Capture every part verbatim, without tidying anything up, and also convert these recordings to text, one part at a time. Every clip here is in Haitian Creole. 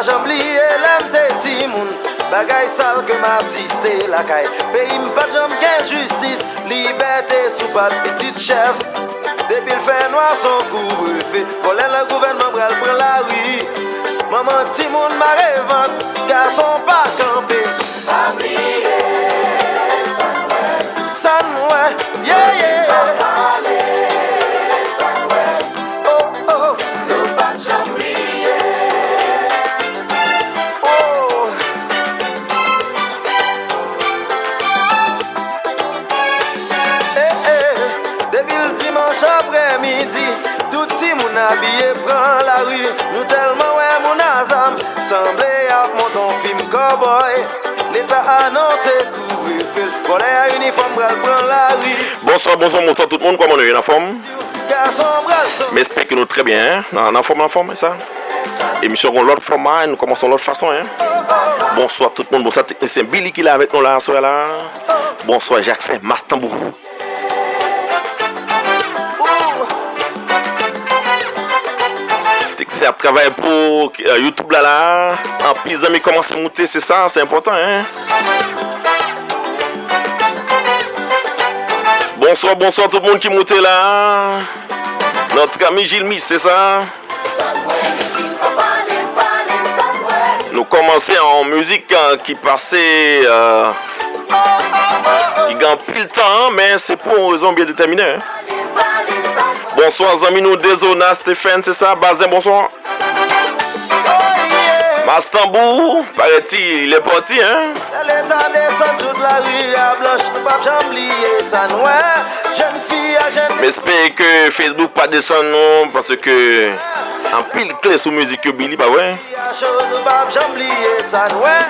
Janm bliye lè m te timoun, bagay sal ke m asiste lakay peyi m, pa t janm gen jistis, libète sou pat pitit chèf. Depi l fè nwa, s on kouvrefe, vòlè nan gouvènman pral pran lari. Manman timoun mare vant, gason pa kanpe. Pa bliye sa n wè. Sa n wè, ye, ye. Pa pale sa n wè. Oh, oh. Nou p ap janm bliye. Oh. Eh, eh. Depi l dimanch aprèmidi, tout timoun abiye pran lari. Nou tèlman wè moun a zam, sanble y ap monte yon fim kòbòy. Leta anonse kouvrefe, vòlè a inifòm pral pran lari. Bonswa, bonswa, bonswa tout moun, kòman nou ye, anfòm? Gason pral tonbe. M espere ke nou trè byen, hein? Nan, nan fòm, nan fòm, e sa? Emisyon gon lòt fòma, nou kòmanse yon lòt fason, hein? Bonswa tout moun, bonswa teknisyen Billy ki la avèk nou la, aswè la. Bonswa Jackson, Mas Tanbou. Teknisyen ap travay pou, euh, YouTube la la. Anpil zanmi kòmanse moute, se sa, se enpòtan, hein. Bonswa, bonswa tout moun ki moute la. Notre ami Gilmis, se sa. Nou kòmanse an mizik, euh, ki pase, euh, ki gen anpil tan, men se pou yon rezon byen detèmine, hein. Bonswa zanmi nou Dezona Stephen, se sa, Bazen, bonswa. Mas Tanbou, parèt-il, il est parti, hein. Lè leta desann tout lari a blanch, nou p ap janm bliye sa n wè. Jèn fi a jèn. M espere ke Facebook pa desann nou, paske anpil kle sou mizik yo, Billy, pa vre?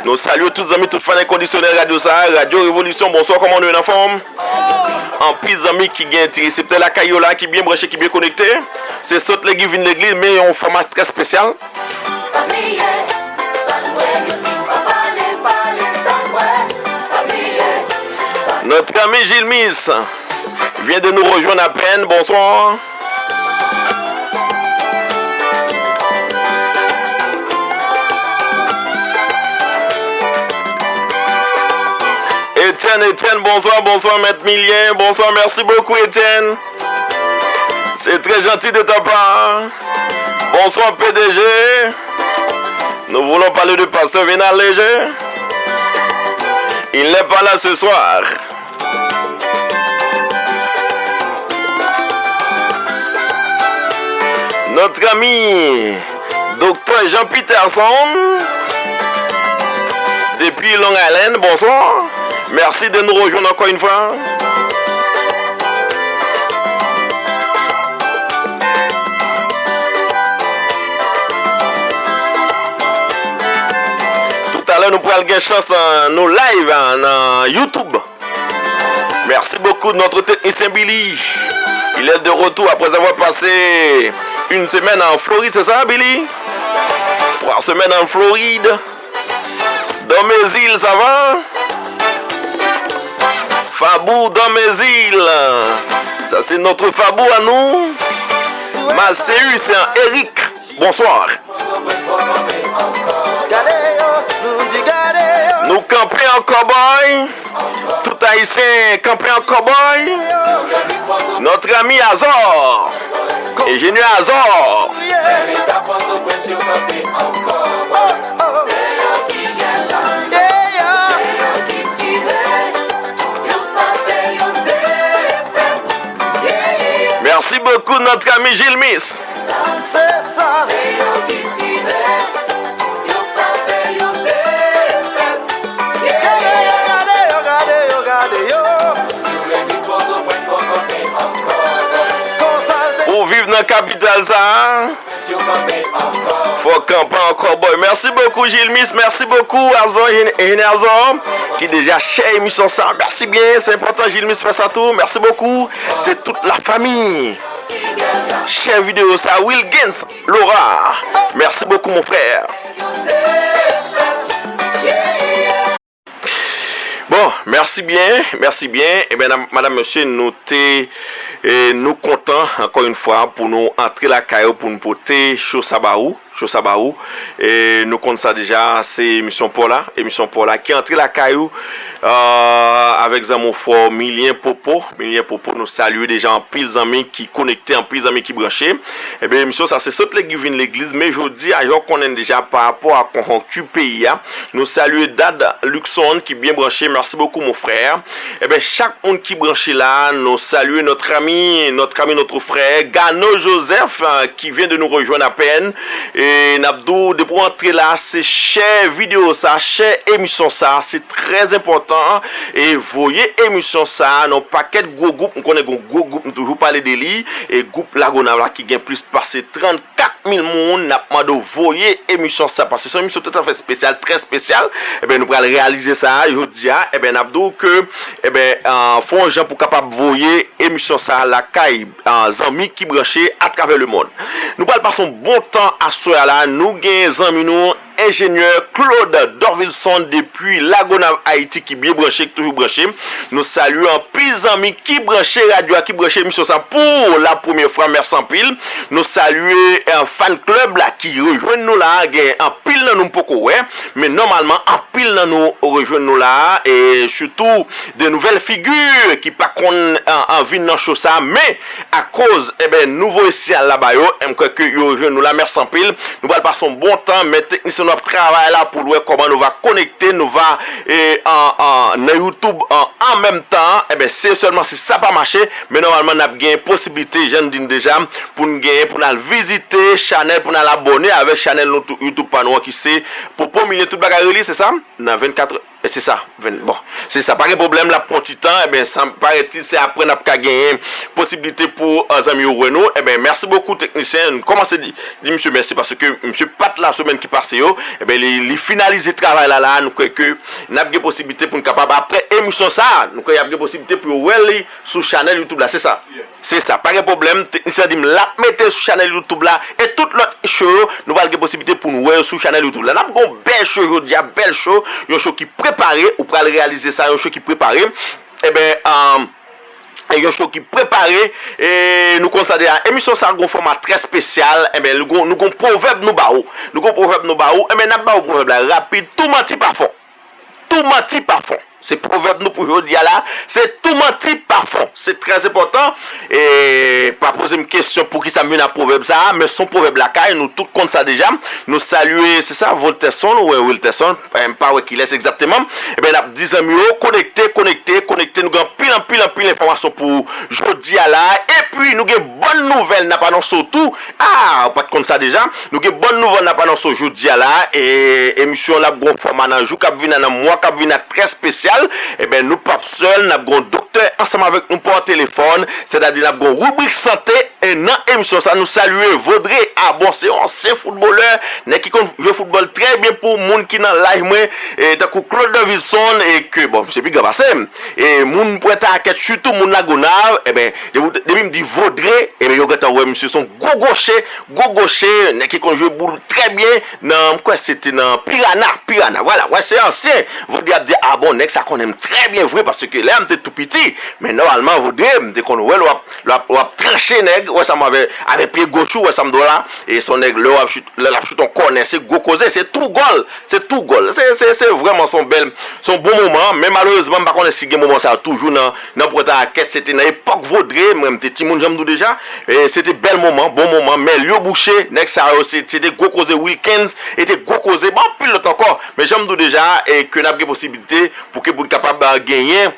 Nou salye tout zanmi, tout fan enkondisyonèl radyo sa a, Radyo Revolisyon. Bonswa, kòman nou ye, anfòm? Anpil zanmi ki gen ti reseptè lakay yo la, ki byen branche, ki byen konekte. Se sot legliz, vin legliz, men yon fòma trè espesyal. Notre ami Gilmis vient de nous rejoindre à peine. Bonsoir. Etienne, Etienne, bonsoir, bonsoir, Maître Milien, bonsoir, merci beaucoup, Etienne. C'est très gentil de ta part. Bonsoir, P D G. Nous voulons parler de Pasteur Vénal Léger. Il n'est pas là ce soir. Notre ami Doktè Jean Peterson, depuis Long Island, bonsoir. Merci de nous rejoindre encore une fois. Toutalè, nou pral gen chans, euh, nou live, euh, nan YouTube. Merci beaucoup, notre technicien Billy. Il est de retour après avoir passé une semaine en Floride, c'est ça, Billy? Trois semaines en Floride. Dans mes îles, ça va? Fabou dans mes îles. Ça, c'est notre Fabou à nous. Macéus, c'est un Eric. Bonsoir. Nou kanpe an kòbòy. Tout Ayisyen kanpe an kòbòy. Notre ami Azor. Enjenyè Azor. Merci beaucoup, notre ami Gilmis. Se sa. Se yo ki tire, yo pa fè yo defèt. Yeah, yeah, yeah, gade yo, gade yo, gade yo. Si w leve Pòtoprens, fò kanpe an kòbòy. Konsa l te. Ou viv nan kapital sa a? Si w kanpe an kòbòy. Fò kanpe an kòbòy. Merci beaucoup, Gilmis. Merci beaucoup, Azor, Enjenyè Azor, ki deja share emisyon sa. Merci bien. C'est important, Gilmis fè sa tou. Merci beaucoup. C'est toute la famille. Share videyo sa, Wilgens Laura. Merci beaucoup, mon frère. Bon, mèsi byen, mèsi byen. Ebyen, madam, mesye, nou te, eh, nou kontan, ankò yon fwa, pou nou antre lakay ou, pou nou pote show sa ba ou. Cho sa ba ou. E nou konn sa deja, se emisyon pa w la, emisyon pa w la ki antre lakay ou, euh, avèk zanmi w frè w Milien Popo. Milien Popo, nou salye deja anpil zanmi ki konekte, anpil zanmi ki branche. Ebyen, emisyon sa se sot legliz vin legliz, men jodi a, jan w konnen deja pa rapò a konjonkti peyi a, nou salye Dad Luxon ki byen branche, merci beaucoup mon frère. Ebyen, chak moun ki branche la, nou salye notre ami, notre ami, notre frère Gano Joseph, euh, qui vient de nous rejoindre à peine. E n ap di w, depi w antre la, se share videyo sa, share emisyon sa, se trè enpòtan. E voye emisyon sa nan yon pakèt gwo gwoup, m konnen gen yon gwo gwoup, m toujou pale de li, e gwoup Lagonav la ki gen plis pase trannkat mil moun, n ap mande w voye emisyon sa, paske se yon emisyon toutafè espesyal, trè espesyal. Ebyen, nou pral reyalize sa jodi a. Ebyen, n ap di w ke, ebyen, euh, fè yon jan pou w kapab voye emisyon sa lakay, euh, zanmi ki branche atravè lemonn. Nou pral pase yon bon tan aswè a la. Nou gen zanmi nou, enjenyè Claude Dorvilson depi Lagonav, Ayiti, ki byen branche, ki toujou branche. Nou salye anpil zanmi ki branche radyo a, ki branche emisyon sa pou la premyè fwa. Mèsi anpil. Nou salye, euh, fan club la ki rejwenn nou la. Gen anpil nan nou m poko wè, men nòmalman anpil nan nou rejwenn nou la. E sitou de nouvèl figi ki pa konn, euh, euh, vin nan cho sa, men akoz, ebyen, nou voye siyal la ba yo, m kwè ke yo rejwenn nou la. Mèsi anpil. Nou pral pase yon bon tan, men teknisyen nou ap travay la pou l wè kòman nou va konekte, nou va, e, an, an, nan YouTube an, an menm tan. Ebyen, se sèlman si sa pa mache, men nòmalman n ap gen posiblite, jan n di n deja, pou n genyen, pou n al vizite chanèl, pou n al abòne avèk chanèl nou tou, YouTube pa nou an ki se Popo Milien, tout bagay rele, se sa? Nan vennkat E se sa, ven, bon, se sa, pa gen pwoblèm, l ap pran ti tan, ebyen, sa parèt se apre n ap ka genyen posiblite pou, euh, zanmi yo wè nou. Ebyen, mèsi bokou, teknisyen, n kòmanse di, di misye mèsi, paske misye pa t la semèn ki pase yo, ebyen, li, li finalize travay la, la, nou kwè ke n ap gen posiblite pou n kapab, apre emisyon sa, nou kwè y ap gen posiblite pou yo wè li sou chanèl YouTube la, se sa? Se sa, pa gen pwoblèm. Teknisyen an di m l ap mete sou chanèl YouTube la e tout lòt show yo, nou pral gen posiblite pou n wè yo sou chanèl YouTube la. N ap gen yon bèl show jodi a, bèl show, yon show ki prepare, ou pral reyalize sa, yon show ki prepare. Ebyen, um, yon show ki prepare, e nou konn sa deja. Emisyon sa a gen yon fòma trè espesyal, ebyen, nou gon, nou gon pwovèb nou ba ou. Nou gon pwovèb nou ba ou, ebyen, n ap ba ou pwovèb la rapid, tou manti pa fon. Tou manti pa fon. Se pwovèb nou pou jodi a la, se tou manti pa fon. Se trè enpòtan. E pa poze m kesyon poukisa m vin ak pwovèb sa a, men se yon pwovèb lakay, nou tout konn sa deja. Nou salye, se sa, Volterson, ou wè Wilterson, eh, m pa wè kilès egzakteman. Ebyen, n ap di zanmi yo, konekte, konekte, konekte. Nou gen anpil, anpil, anpil enfòmasyon pou jodi a la. Epi, nou gen bòn nouvèl, n ap anonse w tou. Ah, ou pa t konn sa deja? Nou gen bòn nouvèl n ap anonse w jodi a la, e emisyon n ap gen yon fòma nan jou k ap vini, nan mwa k ap vini a trè espesyal. Ebyen, nou p ap sèl, n ap gen yon doktè ansanm avèk nou pa telefòn, sètadi n ap gen yon ribrik sante, e nan emisyon sa, nou salye Vodre Abon, se yon ansyen foutbolè, nèg ki konn jwe foutbòl trè byen pou moun ki nan laj mwen, e tankou Claude Wilson, e ke, bon, misye pi gran pase m. E moun Pwentayakèt, sitou moun Lagonav, ebyen, depi, depi m di Vodre, ebyen, yo gentan wè misye se yon gwo goche, gwo goche, nèg ki konn jwe boul trè byen nan, m kwè se te nan Pirana, Pirana, vwala, wè, se ansyen. Vodre ap di, ah bon, nèg sa konnen m trè byen vre, paske lè a m te tou piti, men nòmalman, Vodre, m te konn wè l w ap, l w ap, w ap tranche nèg, wè sa m avè, avè pye goch ou, wè sa m di w la, e se yon nèg lè w ap chute, lè l ap chute yon kònè, se gwo koze, se tou gòl, se tou gòl. Se, se, se vrèman se yon bèl, se yon bon moman, men malerezman, m pa konnen si gen moman sa a toujou nan, nan Pwentayakèt, se te nan epòk Vodre, mwen m te timoun, jan m di w deja, e se te bèl moman, bon moman, men lyo bouche, nèg sa yo, se, se te gwo koze Wilkens, e te gwo koze, bon, anpil lòt ankò, men jan m di w deja, e ke n ap gen posiblite pou ke pou n kapab, ah, genyen,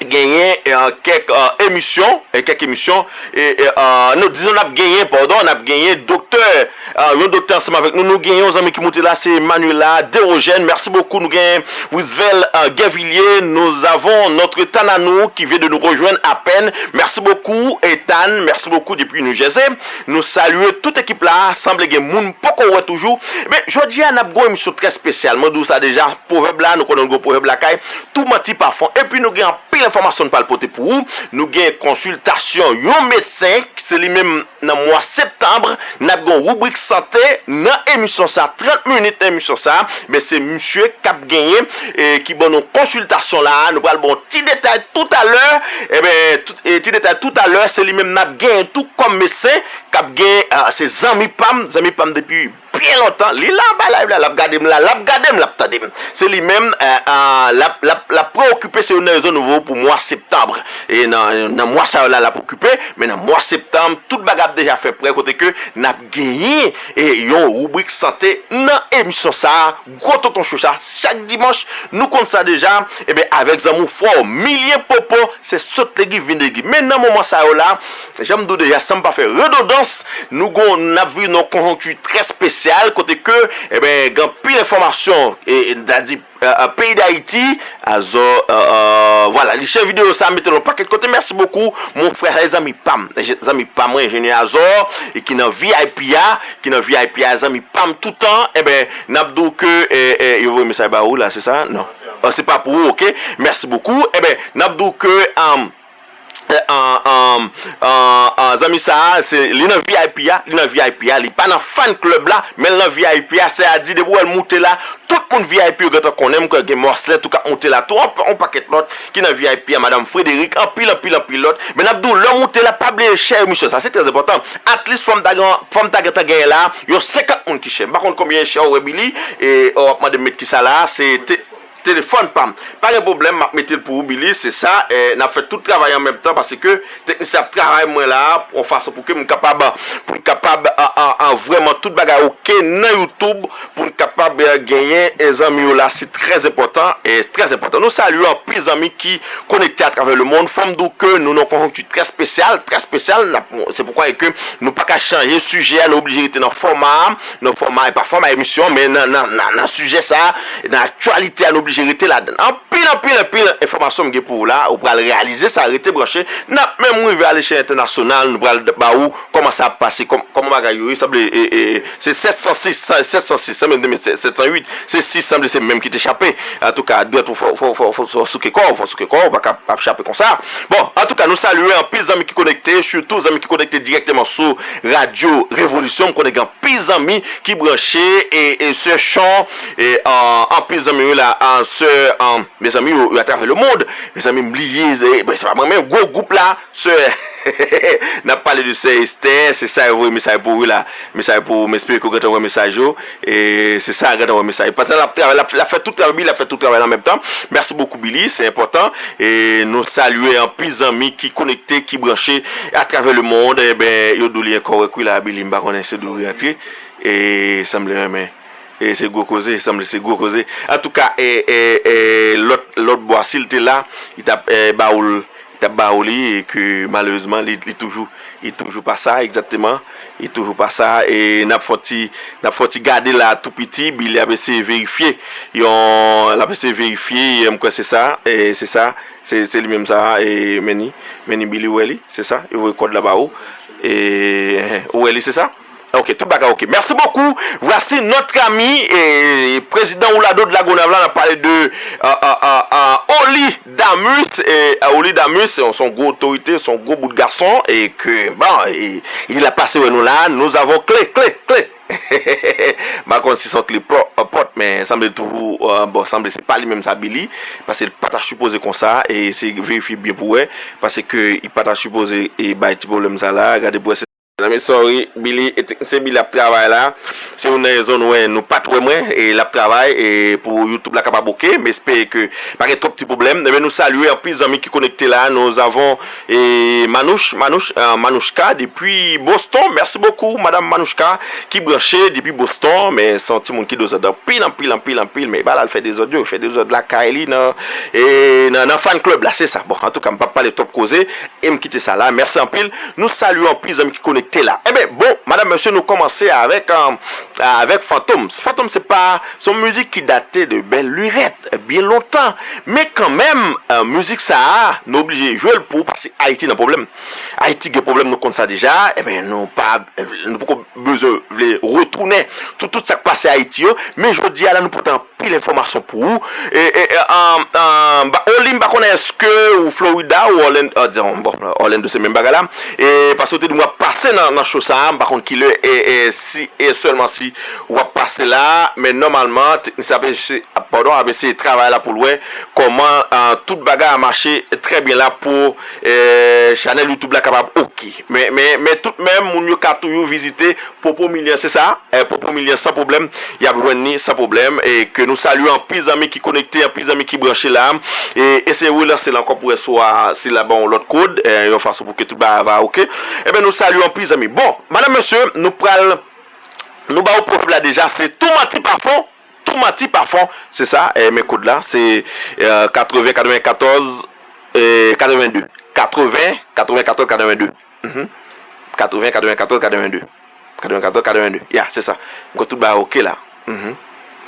genyen, eh, kèk, eh, emisyon, eh, kèk emisyon, e, e, eh, nou, dizon n ap genyen, padon, n ap genyen doktè, eh, yon doktè ansanm avèk nou. Nou genyen yon zanmi ki moute la, se Manuela Derogène. Mèsi bokou. Nou genyen Wisvel, eh, Guervillier. Nous avons notre Tan à nous qui vient de nous rejoindre à peine. Mèsi bokou, Ethan. Mèsi bokou depi New Jersey. Nou salye tout ekip la. Sanble gen moun poko wè toujou. Men, jodi a, n ap gen yon emisyon trè espesyal. Mwen di w sa deja, pwovèb la, nou konnen nou gen pwovèb lakay. Tou manti pa fon. Epi nou gen anpil enfòmasyon n pral pote pou ou. Nou gen konsiltasyon yon medsen, se li menm nan mwa septanm, n ap gen yon ribrik sante nan emisyon sa, trant minit nan emisyon sa, men se misye k ap genyen, e, ki ban nou konsiltasyon la, nou pral ba w ti detay toutalè, ebyen, tout, e, ti detay toutalè, se li menm n ap genyen tou kòm medsen, k ap gen, a, se zanmi pa m, zanmi pa m depi byen lontan. Li la anba live la, l ap gade m la, l ap gade m, l ap tande m. Se li menm, euh, euh, l ap, l ap, l ap preokipe, se youn nan rezon nou voye pou mwa septanm. E nan, nan mwa sa yo la, l ap okipe, men nan mwa septanm, tout bagay ap deja fè prè kote ke n ap genyen e yon ribrik sante nan emisyon sa a, Gwo Tonton Cho sa, chak dimanch, nou konn sa deja, ebyen, avèk zanmi w frè w, Milien Popo, se sot legi, vin legi. Men nan moman sa yo la, jan m di w deja, san m pa fè redondans, nou gon, n ap viv nan yon konjonkti trè espesyal, kote ke, ebyen, gen anpil enfòmasyon, e, e, n ta di, euh, euh, peyi Dayiti, azò, euh, euh, vwala, li share videyo sa, mete l yon pakèt kote. Mèsi bokou, mon frè, se zanmi pa m, zanmi pa m, enjenyè Azò, e ki nan V I P a, ki nan V I P a, zanmi pa m toutan, enben, n ap di w ke, eh, eh, yo voye mesaj ba ou la, se sa? Non. Oh, se pa pou ou, oke? Mèsi bokou. Enben, n ap di w ke, um, eh, um, um, uh, uh, zanmi sa a, se, li nan V I P a, li nan V I P a, li pa nan fan club la, men l nan V I P a, sètadi depi w wè l moute la, tout moun V I P yo gentan konnen, m kwè gen Mòslè tou k ap moute la tou, on, on pakèt lòt ki nan V I P a, Madanm Frederick, anpil, anpil, anpil lòt. Men n ap di w, lè w moute la, pa bliye share emisyon sa, se trè enpòtan. At least, fò m ta gen, fò m ta gentan genyen la, yon senkant moun ki share. M pa konn konbyen share ou wè, Billy, e w ap mande m met kisa la, se te, telefòn pa m. Pa gen pwoblèm, m ap mete l pou ou, Billy, se sa, eh, n ap fè tout travay an menm tan, paske teknisyen ap travay mwen la, yon fason pou ke m kapab, pou m kapab, an, an, an, vrèman tout bagay oke nan YouTube, pou n kapab, eh, genyen, eh, zanmi yo la, se trè enpòtan, e trè enpòtan. Nou salye anpil zanmi ki konekte atravè lemonn. Fò m di w ke nou nan yon konjonkti trè espesyal, trè espesyal, n ap, se poukwa e ke nou pa ka chanje sijè a, nou oblije rete nan fòma a, nan fòma, e pa fòma emisyon, men nan, nan, nan, nan sijè sa a, nan aktyalite a, nou oblije rete ladan. Anpil, anpil, anpil enfòmasyon m gen pou ou la, ou pral reyalize sa, rete branche. N ap menm rive alechèl entènasyonal, nou pral ba ou kòman sa ap pase, kòm, kòman bagay yo ye, sanble, e, e, se sèt san sis, sa, sèt san sis, sanble m te met sèt san uit, se sis, sanble se menm ki te chape. Antouka, dwèt ou fò, fò, fò, fò, fò souke kò w, fò souke kò w, ou pa ka p ap chape konsa. Bon, antouka, nou salye anpil zanmi ki konekte, sitou zanmi ki konekte dirèkteman sou Radyo Revolisyon. M konnen gen anpil zanmi ki branche, e, e sè Chon, e, an, anpil zanmi wi la, an, sè, an, mezanmi yo, yo atravè lemonn, mezanmi m bliye, e, bon, se pa mwen menm, gwo gwoup la, sè, n ap pale de sè Estè, se sa yo voye mesaj pou ou wi la, mesaj pou ou, m espere ke w gentan wè mesaj yo, e se sa, gentan wè mesaj yo. Paske l ap travay, l ap, l ap fè tout travay, l ap fè tout travay la an menm tan. Mèsi bokou, Billy, se enpòtan, e nou salye anpil zanmi ki konekte, ki branche atravè lemonn, e ben, yo di w li enkòrèk wi la, Billy, m pa konnen se di w li rantre, e sanble renmen. E se gwo koze, sanble se gwo koze. Antouka, e, e, e, lòt, lòt bò a, si l te la, li t ap, e, ba ou l, li t ap ba ou li, e ke malerezman, li, li toujou, li toujou pa sa, egzakteman. Li toujou pa sa, e n ap fè yon ti, n ap fè yon ti gade la tou piti, Billy ap eseye verifye. Yon, l ap eseye verifye, e m kwè se sa, e se sa, se, se li menm sa, e men ni, men ni Billy wè li, se sa, yo voye kòd la ba ou. E, ou wè li, se sa? Ok, tout bagay ok. Merci beaucoup. Voici notre ami, eh, président Oulado de la Gonâve, là, on a parlé de, euh, euh, euh, euh, Oli Damus. Et, euh, Oli Damus, se yon, se yon gwo otorite, se yon gwo bout gason, e ke, bon, e, li la pase wè nou la, nous avons clé, clé, clé. M pa konn si se yon kle pò-, euh, pòt, men sanble l toujou, euh, bon, sanble se pa li menm sa, Billy, paske l pa ta sipoze konsa, e se verifye byen pou wè, paske li pa ta sipoze e bay ti pwoblèm sa la, gade pou wè se Mezanmi, sorry, Billy, e teknisyen Billy ap travay la. Se youn nan rezon nou wè, nou pa t wè mwen, e l ap travay, e pou YouTube la kapab ok. M espere ke pa gen twòp ti pwoblèm. Ebyen, nou salye anpil zanmi ki konekte la. Nous avons, e, Manouch, Manouch, euh, Manouchka depi Boston. Merci beaucoup, Madame Manouchka, ki branche depi Boston. Men se yon timoun ki dezòd anpil, anpil, anpil, anpil. Men pa al fè dezòd yo, fè dezòd lakay li nan, e, nan, nan fan club la, se sa. Bon, antouka, m p ap pale twòp koze. E m kite sa la. Mèsi anpil. Nou salye anpil zanmi ki konekte la. Enben, bon, madanm, mesye, nou kòmanse avèk, euh, avèk Fantom. Fantom, se pa, se yon mizik ki date de bèl lirèt, byen lontan. Men kanmenm, euh, mizik sa a, nou oblije jwe l pou, paske Ayiti nan pwoblèm. Ayiti gen pwoblèm, nou konn sa deja. Enben, nou pa, nou poko bezwen vle retounen sou tout sa k pase Ayiti yo. Men jodi a la, nou pote anpil enfòmasyon pou ou. E, e, e, um, um, ba, Oli, m pa konnen èske ou Florida ou Orlando, ah, bon, Orlando se menm bagay la. E paske ou te di m w ap pa-, pase nan, nan cho sa a, m pa konn kilè, e, e, si, e sèlman si w ap pase la, men nòmalman, teknisyen ap eseye, padon, ap eseye travay la pou l wè kòman, ah, tout bagay a mache trè byen la pou, eh, chanèl YouTube la kapab oke. Men, men, men tout menm, moun yo ka toujou vizite Popo Milyen, se sa, eh, Popo Milyen san pwoblèm, y ap jwenn li san pwoblèm, e ke nou salye anpil zanmi ki konekte, anpil zanmi ki branche la, e eseye relanse l ankò pou wè si w a, si l a ba w lòt kòd, eh, yon fason pou ke tout bagay va oke. Ebyen, nou salye anpil zanmi. Bon, madanm, mesye, nou pral, nou ba w pwovèb la deja, se tou manti pa fon, tou manti pa fon, se sa, eh, men kòd la, se, eh, katreven, katrevenkatòz, eh, katrevende. Katreven, katrevenkatòz, katrevende. Mhm. Katreven, katrevenkatòz, katrevende. Katrevenkatòz, katrevende. Ya, se sa. M kwè tout bagay oke la. Mhm.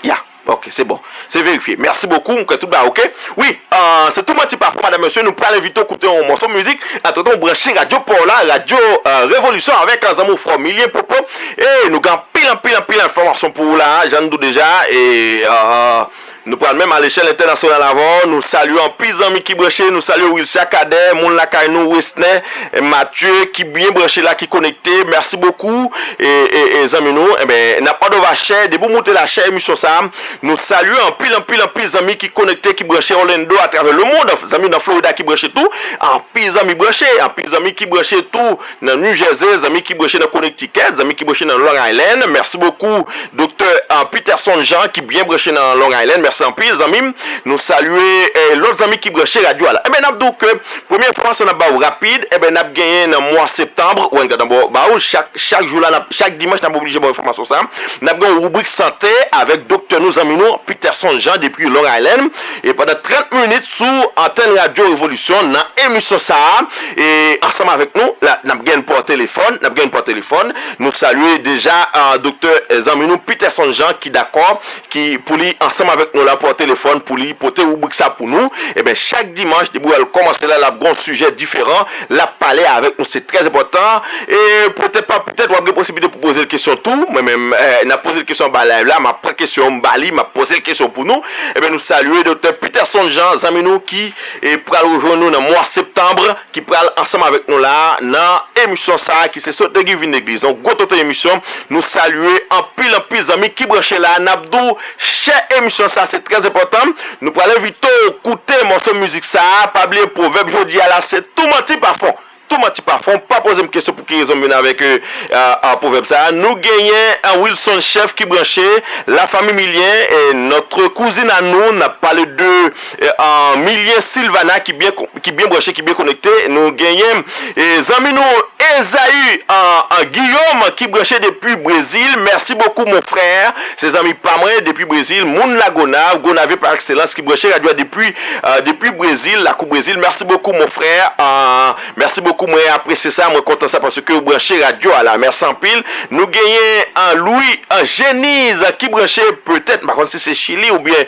Ya, oke, se bon. Se verifye. Mèsi bokou, m kwè tout bagay oke. Wi, euh, se tou manti pa fon, madanm, mesye, nou pral envite w koute yon mòso mizik. Antretan, w branche radyo pa w la, radyo, euh, Revolisyon avèk, euh, zanmi w frè Milyen Popo. E nou gen anpil, anpil, anpil enfòmasyon pou w la, jan n di w deja. E, euh, Nou pral menm a lechèl entènasyonal avè w. Nou salye anpil zanmi ki branche. Nou salye Wilcia Cadet, moun lakay nou, Wesner, Mathieu, ki byen branche la, ki konekte. Mèsi bokou, e, e, e zanmi nou. Enben, n ap mande w va share. Depi w moute la, share emisyon sa a. Nou salye anpil, anpil, anpil zanmi ki konekte, ki branche Orlando, atravè lemonn. Zanmi nan Florida ki branche tou. Anpil zanmi branche. Anpil zanmi ki branche tou. Nan New Jersey, zanmi ki branche nan Connecticut, zanmi ki branche nan Long Island. Mèsi bokou, Doktè, euh, Peterson Jean, ki byen branche nan Long Island. Mèsi anpil, zanmi m. Nou salye, euh, lòt zanmi ki branche radyo a la. Enben, n ap di w ke premye enfòmasyon n ap ba w rapid, enben, n ap genyen nan mwa septanm, ou gad anba ba w, chak, chak jou la, n ap, chak dimanch, n ap oblije ba w enfòmasyon sa. N ap gen yon ribrik sante avèk doktè nou, zanmi nou, Peterson Jean, depi Long Island. E pandan trant minit sou antèn Radyo Revolisyon, nan emisyon sa a, e ansanm avèk nou, la, n ap gen pa telefòn, n ap gen pa telefòn. Nou salye deja, euh, doktè, euh, zanmi nou, Peterson Jean, ki dakò, ki, pou li, ansanm avèk nou la, pa telefòn, pou li pote ribrik sa pou nou. Enben, chak dimanch, depi w al kòmanse la, l ap gen yon sijè diferan, l ap pale avèk nou, se trè enpòtan. E petèt pa petèt, w ap gen posiblite pou poze l kesyon tou. Mwen menm, eh, n ap poze l kesyon anba live la, m ap pran kesyon, m ba li, m ap poze l kesyon pou nou. Ebyen, nou salye doktè Peterson Jean, zanmi nou ki, eh, pral rejwenn nou nan mwa septanm, ki pral ansanm avèk nou la nan emisyon sa a ki se Sot Legliz Vin Legliz. Yon gwo tonton emisyon. Nou salye anpil, anpil zanmi ki branche la. N ap di w, share emisyon sa, se trè enpòtan. Nou pral envite w koute mòso mizik sa a. Pa bliye pwovèb jodi a la, se tou manti pa fon. Tou manti pa fon, pa poze m kesyon pou ki rezon m vin avèk, euh, euh, euh, pwovèb sa a. Nou genyen, euh, Wilson Chef ki branche, la famille Milien, et notre cousine à nous, n ap pale de, euh, euh, Milien Sylvana ki byen ko-, ki byen branche, ki byen konekte. Nou genyen, euh, zanmi nou Esaü, euh, euh, Guillaume ki branche depi Brezil. Mèsi bokou, mon frè. Se zanmi pa mwen depi Brezil, moun Lagonav, Gonavyen pa ekselans ki branche radyo a depi, euh, depi Brezil, lakou Brezil. Mèsi bokou, mon frè. Euh, Mèsi bokou, mwen apresye sa, mwen kontan sa paske w branche radyo a la. Mèsi anpil. Nou genyen, ah, Louis, ah, Geniz, ah, ki branche petèt, m pa konn si se Chili oubyen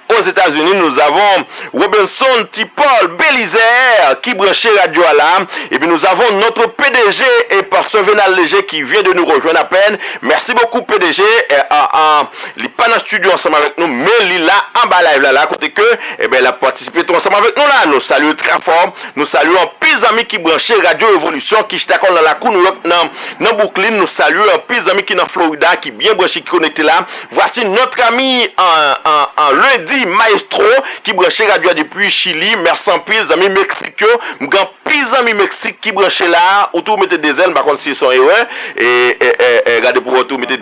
Ozetazini. Nous avons Robinson Tipol Belizaire ki branche radyo a la. Et puis nous avons notre P D G et pasteur Venal Léger qui vient de nous rejoindre à peine. Mèsi bokou, P D G. Eh, ah, ah, li pa nan estidyo ansanm avèk nou, men li la anba live la, la kote ke, enben, l ap patisipe tou ansanm avèk nou la. Nou salye trè fò. Nou salye anpil zanmi ki branche Radyo Revolisyon ki chita kò l nan lakou Nouyòk nan, nan Brooklyn. Nou salye anpil zanmi ki nan Florida, ki byen branche, ki konekte la. Voici notre ami an, an, an Lundi Maestro ki branche radyo a depi Chili. Mèsi anpil zanmi Meksik yo. M gen anpil zanmi Meksik ki branche la. Ou tou mete de zèl, m pa konn si se yon erè. E, e, e, e, gade pou wè tou mete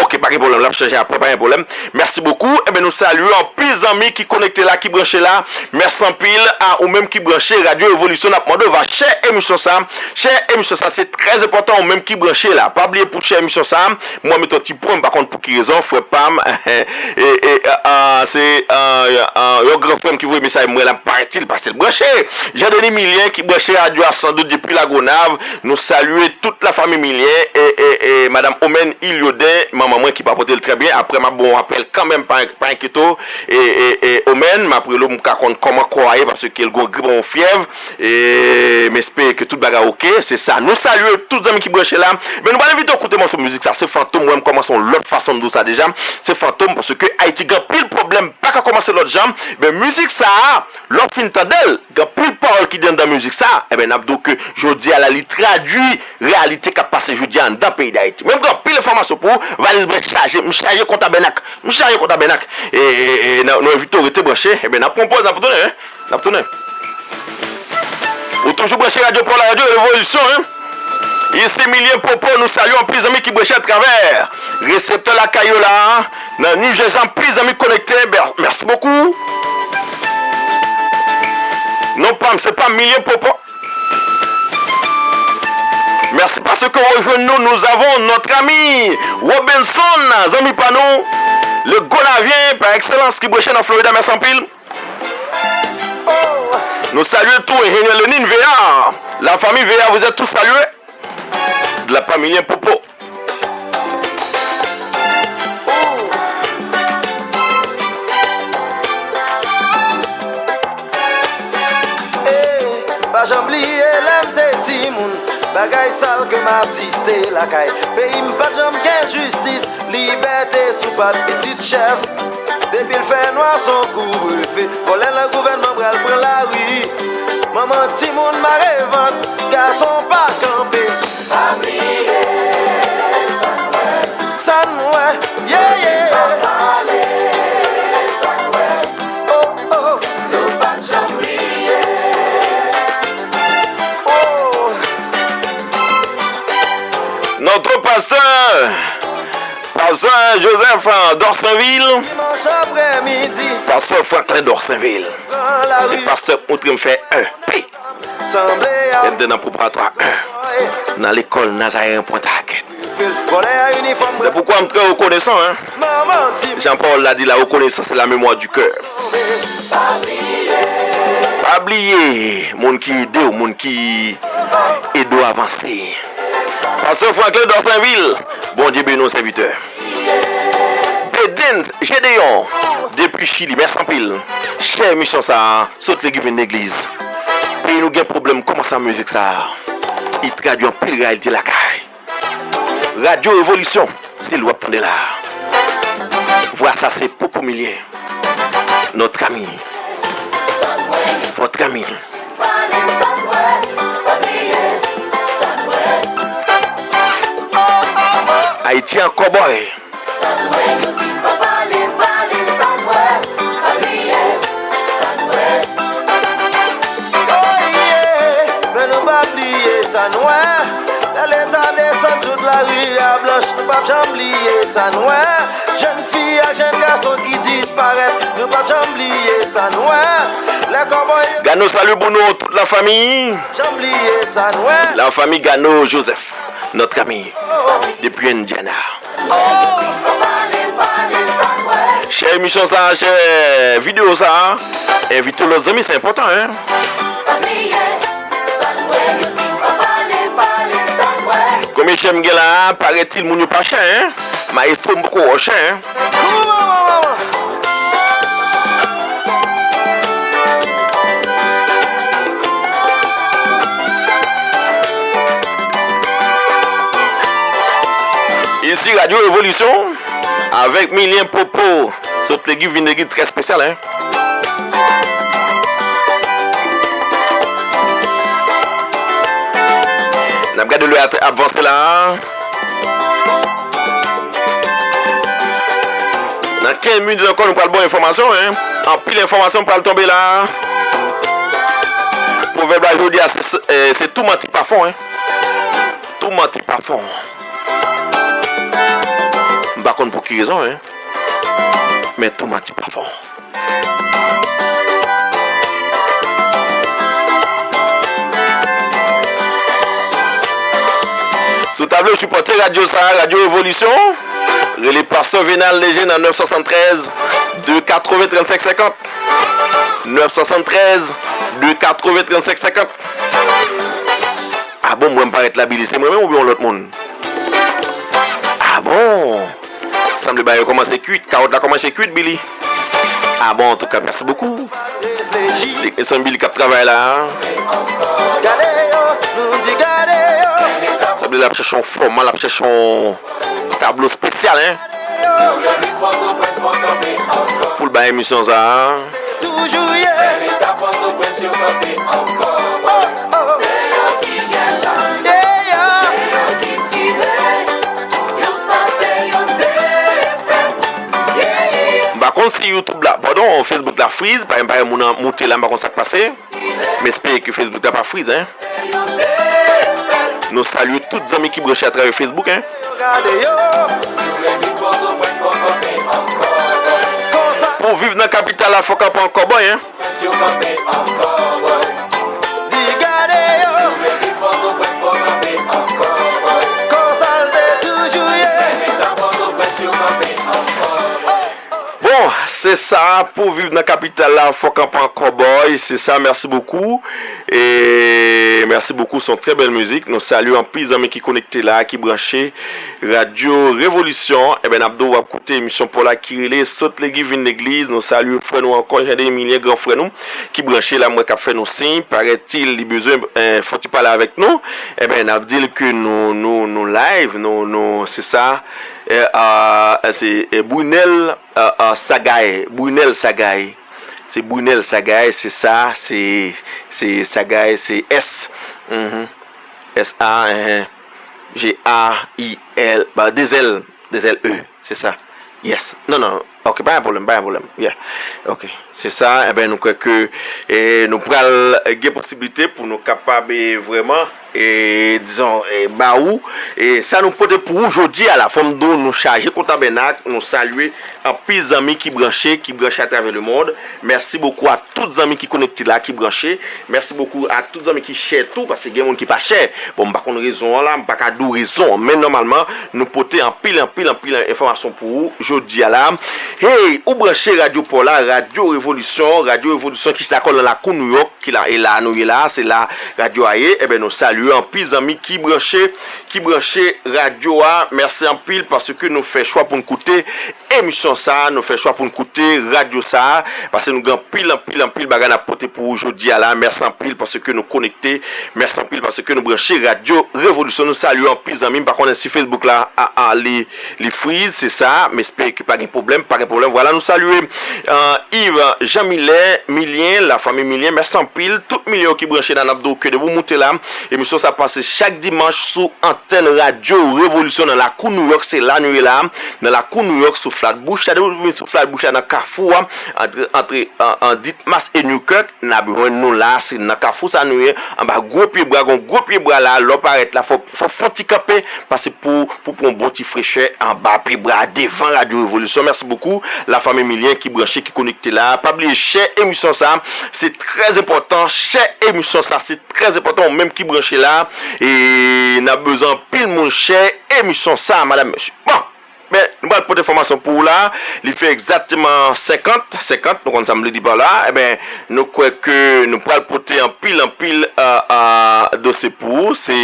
Ok, pa gen pwoblèm, l ap chanje apre, pa gen pwoblèm. Mèsi bokou. Enben, nou salye anpil zanmi ki konekte la, ki branche la. Mèsi anpil a ou menm ki branche Radyo Revolisyon. N ap mande w va share emisyon sa. Share emisyon sa, se trè enpòtan, ou menm ki branche la. Pa bliye pou share emisyon sa. Mwen, mete yon ti pwen, m pa konn pou ki rezon, frè pa m. E, e, a, a, se, a, a, yon gran frè m ki voye mesaj mwen la, m pa itil, pase l branche. Jean Denis Milien ki branche radyo a san dout depi Lagonav. Nou salye tout lafanmi Milien e, e, e madanm Omèn Ilyoden, manman mwen ki pa pote l trè byen. Apre, m ap ba w apèl kanmenm, pa, pa enkyete w. E, e, e, Omèn, m ap rele w, m ka konn kòman kò a ye, paske l gon grip, yon fyèv. E m espere ke tout bagay oke. Se sa. Nou salye tout zanmi ki branche la. Men nou pral envite w koute mòso mizik sa. Se Fantom, wè m kòmanse yon lòt fason m di w sa deja. Se Fantom, paske Ayiti gen anpil pwoblèm, pa ka kòmanse lòt jan. Men mizik sa a, lè w fin tande l, gen anpil pawòl ki anndan mizik sa, enben, n ap di w ke jodi a la, li tradui reyalite k ap pase jodi a anndan peyi Dayiti. Men m gen anpil enfòmasyon pou ou, valiz mwen chaje, m chaje kontabènak, m chaje kontabènak. E, e, e, n a, nou envite w rete branche, enben, n ap pran yon pòz, n ap tounen, wi. N ap tounen. Ou toujou branche Radyo Paw la, Radyo Revolisyon, wi. Isi Milien Popo, nou salye anpil zanmi ki branche atravè reseptè lakay yo la, nan New Jersey, anpil zanmi konekte, mè-, mèsi bokou. Non pa m, se pa Milien Popo. Mèsi paske w rejwenn nou, nous avons notre ami Robinson, zanmi pa nou, le Gonavyen par excellence ki branche nan Florida, mèsi anpil. Nou salye tou enjenyè Lenine Veya. La famille Veya, vous êtes tous salués. De la famille Popo. Eh, pa janm bliye lè m te timoun, bagay sal ke m asiste lakay. Peyi m pa t janm gen jistis, libète sou pat pitit chèf. Depi l fè nwa, s on kouvrefe. Vòlè nan gouvènman pral pran lari. Manman timoun mare vant, gason pa kanpe. Pa bliye sa n wè. Sa n wè, yeah, yeah. Pa pale sa n wè. Oh, oh. Nou p ap janm bliye. Oh. Notre pasteur, pasteur Joseph, euh, Dorsainville. Dimanch aprèmidi. Pasteur Franklin Dorsainville. Se pastè k montre m fè en P. Lè m te nan preparatwa en, nan lekòl Nazaryen Pwentagèt. Se poukwa m trè rekonesan, hein. Jan pawòl la di, la reconnaissance est la mémoire du cœur. Pa bliye moun ki ede w, moun ki ede w avanse. Pastè Franklin Dorsainville, Bondye beni w, sèvitè. Bedens Gédéon, depi Chili, mèsi anpil. Chè emisyon sa a, sot legliz vin legliz. Peyi nou gen pwoblèm, kòman sa mizik sa a? Li tradui anpil reyalite lakay. Radyo Revolisyon, se li w ap tande la. Vwa sa se Popo Milien. Notre ami. Votre ami. Ayiti an kòbòy. Sa n wè, yo di pa pale, pale sa n wè. Pa bliye sa n wè. Oh yeah, men nou pa bliye sa n wè. Lè Leta desann tout lari a blanch, nou p ap janm bliye sa n wè. Jèn fi ak jèn gason ki disparèt, nou p ap janm bliye sa n wè. Lè kòbòy yo Gano, salut Bruno, toute la famille. Janm bliye sa n wè. La famille Gano Joseph, notre ami, depuis Indiana. Chè emisyon sa, chè videyo sa, envite lòt zanmi, se enpòtan, hein. Konbyen chè m gen la a? Parèt-il, moun yo pa chè, hein. Mayestwo, m poko wè w chè, hein. Isi Radyo Revolisyon avèk Milien Popo. Sot legliz vin legliz, trè espesyal, hein. N ap gade lè a ap vanse la. Nan kenz minit ankò, nou pral ba w enfòmasyon, hein. Anpil enfòmasyon pral tonbe la. Pwovèb la jodi a, se, se, eh, se tou manti pa fon, hein. Tou manti pa fon. M pa konn pou ki rezon, hein. Men tou manti pa fon. Si w ta vle sipòte radyo sa a, Radyo Revolisyon, rele Pastè Venal Léger nan nèf swasanntrèz, de katreven, trannsenk senkant. Nèf swasanntrèz, de katreven, trannsenk senkant. Ah bon, mwen m parèt la, Billy, se mwen menm oubyen yon lòt moun? Ah bon? Sanble bagay yo kòmanse kwit, kawòt la kòmanse kwit, Billy. Ah bon, antouka, mèsi bokou. Teknisyen Billy k ap travay la. Sanble l ap chèche yon fòma, l ap chèche yon tablo espesyal, en. Pou l bay emisyon sa a. M pa konn si YouTube la, padon, Facebook la friz, pa gen moun an moute la, m pa konn sa k pase. M espere ke Facebook la pa friz, en. Nou salye tout zanmi ki branche atravè Facebook, en. Pou viv nan kapital la, fòk ap pran kòbòy, en. Bon, se sa, pou viv nan kapital la, fòk an pran kòbòy, se sa, mèsi bokou. E mèsi bokou, se yon trè bèl mizik. Nou salye anpil zanmi ki konekte la, ki branche Radyo Revolisyon. Eben, n ap di w ap koute emisyon pa w la ki rele Sot Legliz Vin Legliz. Nou salye frè nou ankò, Jean Emilien, gran frè nou, ki branche la, m wè k ap fè nou siy. Parètil, li bezwen, eh, fon ti pale avèk nou. Eben, n ap di l ke nou, nou, nou live, nou, nou, se sa. Eh, ah, se, eh, Brunel, ah, ah, Sagay. Brunel Sagay. Se Brunel Sagay, se sa, se, se Sagay, se S. Mhm. S A, mhm. G A I L, ba, de zèl, de zèl E, se sa. Yes. Non, non, ok, pa gen pwoblèm, pa gen pwoblèm. Yeah. Ok, se sa, enben, nou kwè ke, eh, nou pral, eh, gen posiblite pou nou kapab, eh, vrèman, eh, dizon, eh, ba ou, eh, sa nou pote pou ou jodi a la, fò m di w, nou chaje kontabènak, nou salye anpil zanmi ki branche, ki branche atravè lemonn. Mèsi bokou a tout zanmi ki konekte la, ki branche. Mèsi bokou a tout zanmi ki share tou, paske gen moun ki pa share. Bon, m pa konn rezon an la, m pa ka di w rezon an, men nòmalman, nou pote anpil, anpil, anpil enfòmasyon pou ou jodi a la. Hey, ou branche radyo pa w la, Radyo Revolisyon, Radyo Revolisyon ki chita kò l nan lakou Nouyòk, ki la, e la nou ye la, se la radyo a ye. Eben, nou salye anpil zanmi ki branche, ki branche radyo a. Mèsi anpil paske nou fè chwa pou n koute emisyon sa a, nou fè chwa pou n koute radyo sa a, paske nou gen anpil, anpil, anpil bagay n ap pote pou ou jodi a la. Mèsi anpil paske nou konekte, mèsi anpil paske nou branche Radyo Revolisyon. Nou salye anpil zanmi, m pa konnen si Facebook la, a, a, li, li friz, se sa, m espere ke pa gen pwoblèm, pa gen pwoblèm. Vwala, nou salye, eh, Yves Jean Milè, Milyen, lafanmi Milyen, mèsi anpil. Tout Milyen yo ki branche la, n ap di w ke depi w moute la, emisyon sa pase chak dimanch sou antèn Radyo Revolisyon nan lakou Nouyòk, se la nou ye la. Nan lakou Nouyòk, sou Flatbush la, depi w vin sou Flatbush la, nan kafou a, antre, antre, an, an Ditmas e Newkirk, n ap jwenn nou la, se nan kafou sa nou ye, anba gwo pye bwa, gon gwo pye bwa la, lè w parèt la, fò, fò, fò w fon ti kanpe, pase pou, pou pran yon bon ti frechè anba pye bwa, devan Radyo Revolisyon. Mèsi bokou, lafanmi Milyen ki branche, ki konekte la. Pa bliye share emisyon sa, se trè enpòtan, share emisyon sa, se trè enpòtan, ou menm ki branche la, e n ap bezwen anpil moun share emisyon sa, madam, mesye. Bon, men, nou pral pote enfòmasyon pou ou la, li fè egzakteman senkant, senkant, nou konn sa m vle di pa la, eben, nou kwè ke nou pral pote anpil, anpil, eh, eh, dosye pou ou, se,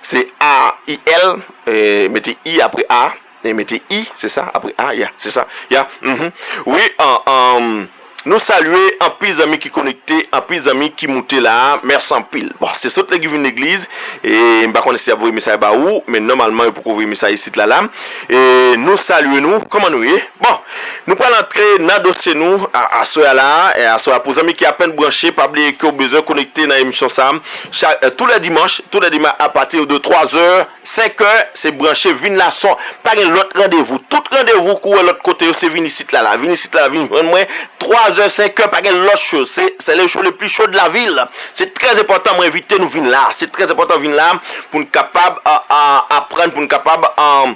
se A I L, eh, mete I apre A, e mete I, se sa, apre A, ya, se sa, ya, mhm. Wi, eh, eh, nou salye anpil zanmi ki konekte, anpil zanmi ki moute la, mèsi anpil. Bon, se Sot Legliz Vin Legliz, e m pa konnen si y ap voye mesaj ba ou, men nòmalman yo poko voye mesaj isit la, la. E nou salye nou, kòman nou ye? Bon, nou pral antre nan dosye nou, a, aswè a la, e aswè a pou zanmi ki apèn branche, pa bliye ke w bezwen konekte nan emisyon sa, chak, eh, tou lè dimanch, tou lè dimanch apati de twa zè, senkè, se branche, vin la, son, pa gen lòt randevou. Tout randevou ke w wè lòt kote yo, se vin isit la, la. Vin isit la, vin jwenn mwen. Twa zè, senkè, pa gen lòt cho. Se, c'est le show le plus chaud de la ville. Se trè enpòtan, mwen envite nou vin la. Se trè enpòtan vin la pou n kapab, eh, eh, aprann, pou n kapab, eh,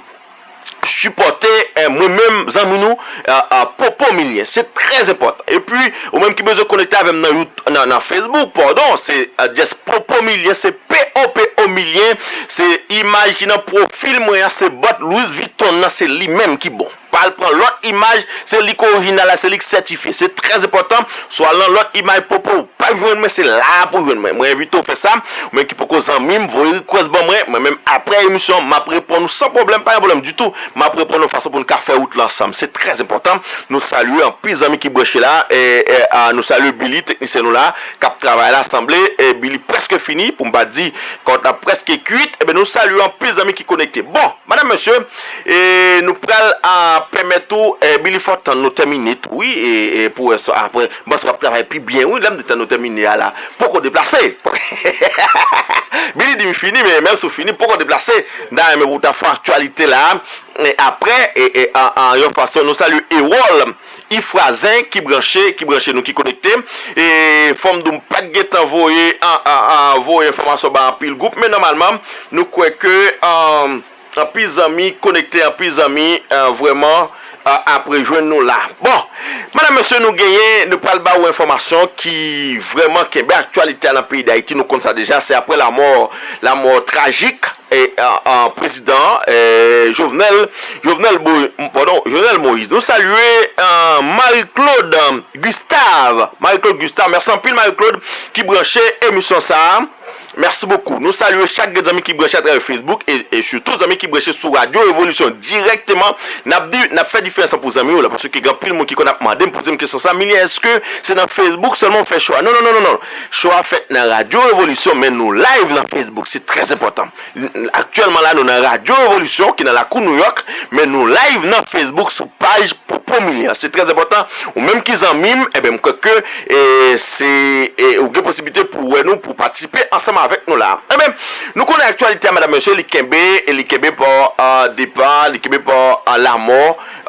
sipòte, eh, mwen menm, zanmi nou, eh, eh, Popo Milyen. Se trè enpòtan. Epi, ou menm ki bezwen konekte avè m nan Yout-, nan, nan Facebook, padon, se, eh, just Popo Milyen, se P O P O Milyen, se imaj ki nan pwofil mwen an, se bòt Louis Vuitton nan, se li menm ki bon. pa al pran lòt imaj, se li k orijinal la, se li k sètifye. Se trè enpòtan, si w al nan lòt imaj popo, ou p ap jwenn mwen, se la pou w jwenn mwen. Mwen envite w fè sa, ou menm ki poko zanmi m, voye request ban mwen, mwen menm apre emisyon, m ap reponn ou san pwoblèm, pa gen pwoblèm ditou, m ap reponn ou fason pou n ka fè wout la ansanm. Se trè enpòtan, nou salye anpil zanmi ki branche la, e, e, a, nou salye Billy, teknisyen nou la, k ap travay la, sanble, e, Billy prèske fini, pou m pa di, kòt la prèske kuit, e ben nou salye anpil zanmi ki konekte. Bon, Madanm, mesye, e nou pral a pèmèt ou, e, Billy, fò tann nou tèmine tou, wi, e, e pou wè sa, apre, m panse w ap travay pi byen, wi, lè m di tann nou tèmine a la, poko deplase. Billy di m fini, men menm si w fini, poko deplase, m ta renmen pou w ta fè aktyalite la, e apre, e, e, an, an yon fason, nou salye Ewòl, Ifrazen ki branche, ki branche nou, ki konekte. E fò m di w, m pa t gentan voye, an, an, an, voye enfòmasyon ba anpil gwoup, men nòmalman, nou kwè ke, an, anpil zanmi konekte, anpil zanmi, an, vrèman, an, ap rejwenn nou la. Bon, madanm, mesye, nou genyen, nou pral ba w enfòmasyon ki vrèman kenbe aktyalite a nan peyi Dayiti. Nou konn sa deja, se apre lamò, lamò trajik e, a, a, prezidan, e, Jovenel, Jovenel Bo-, padon, Jovenel Moïse. Nou salye, e, Marie Claude Gustave. Marie Claude Gustave, mèsi anpil Marie Claude ki branche emisyon sa a. Mèsi bokou. Nou salye chak grenn zanmi ki branche atravè Facebook e, e sitou zanmi ki branche sou Radyo Revolisyon dirèkteman. N ap di, n ap fè diferans lan pou zanmi yo la, paske gen anpil moun ki konn ap mande m, poze m kesyon sa, Milien, èske se nan Facebook sèlman w fè show a? Non, non, non, non, non. Show a fèt nan Radyo Revolisyon, men nou live nan Facebook. Se trè enpòtan. Aktyèlman la, nou nan Radyo Revolisyon, ki nan lakou Nouyòk, men nou live nan Facebook sou paj Popo Milien. Se trè enpòtan. Ou menm ki zanmi m, enben, m kwè ke, e, se, e, ou gen posiblite pou wè nou, pou patisipe ansanm avèk nou la. Enben, nou konnen aktyalite a, madanm, mesye, li kenbe, e li kenbe pa, a, depa, li kenbe pa, a, lamò,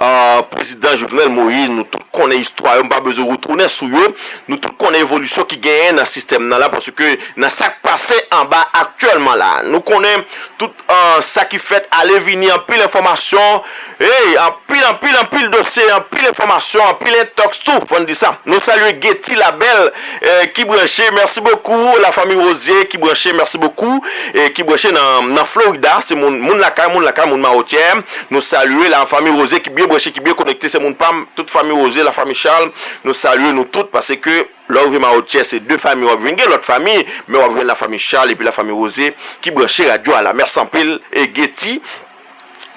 a, prezidan Jovenel Moïse. Nou tout konnen istwa yo, m pa bezwen retounen sou yo. Nou tout konnen evolisyon ki genyen nan sistèm nan la, paske nan sa k pase anba aktyèlman la, nou konnen tout, e, sa ki fèt, ale vini, anpil enfòmasyon, ey, anpil, anpil, anpil dosye, anpil enfòmasyon, anpil entòks tou, fò n di sa. Nou salye Getty Labelle, e, ki branche, mèsi bokou, lafanmi Rozier ki branche, mèsi bokou, e ki branche nan, nan Florida, se moun, moun lakay, moun lakay, moun Mawotyè, nou salye lafanmi Rozier ki byen branche, ki byen konekte, se moun pa m, tout fanmi Rozier, lafanmi Charles, nou salye nou tout, paske lè w rive Mawotyè, se de fanmi w ap jwenn. Gen lòt fanmi, men w ap jwenn lafanmi Charles epi lafanmi Rozier ki branche radyo a la. Mèsi anpil, e Getty,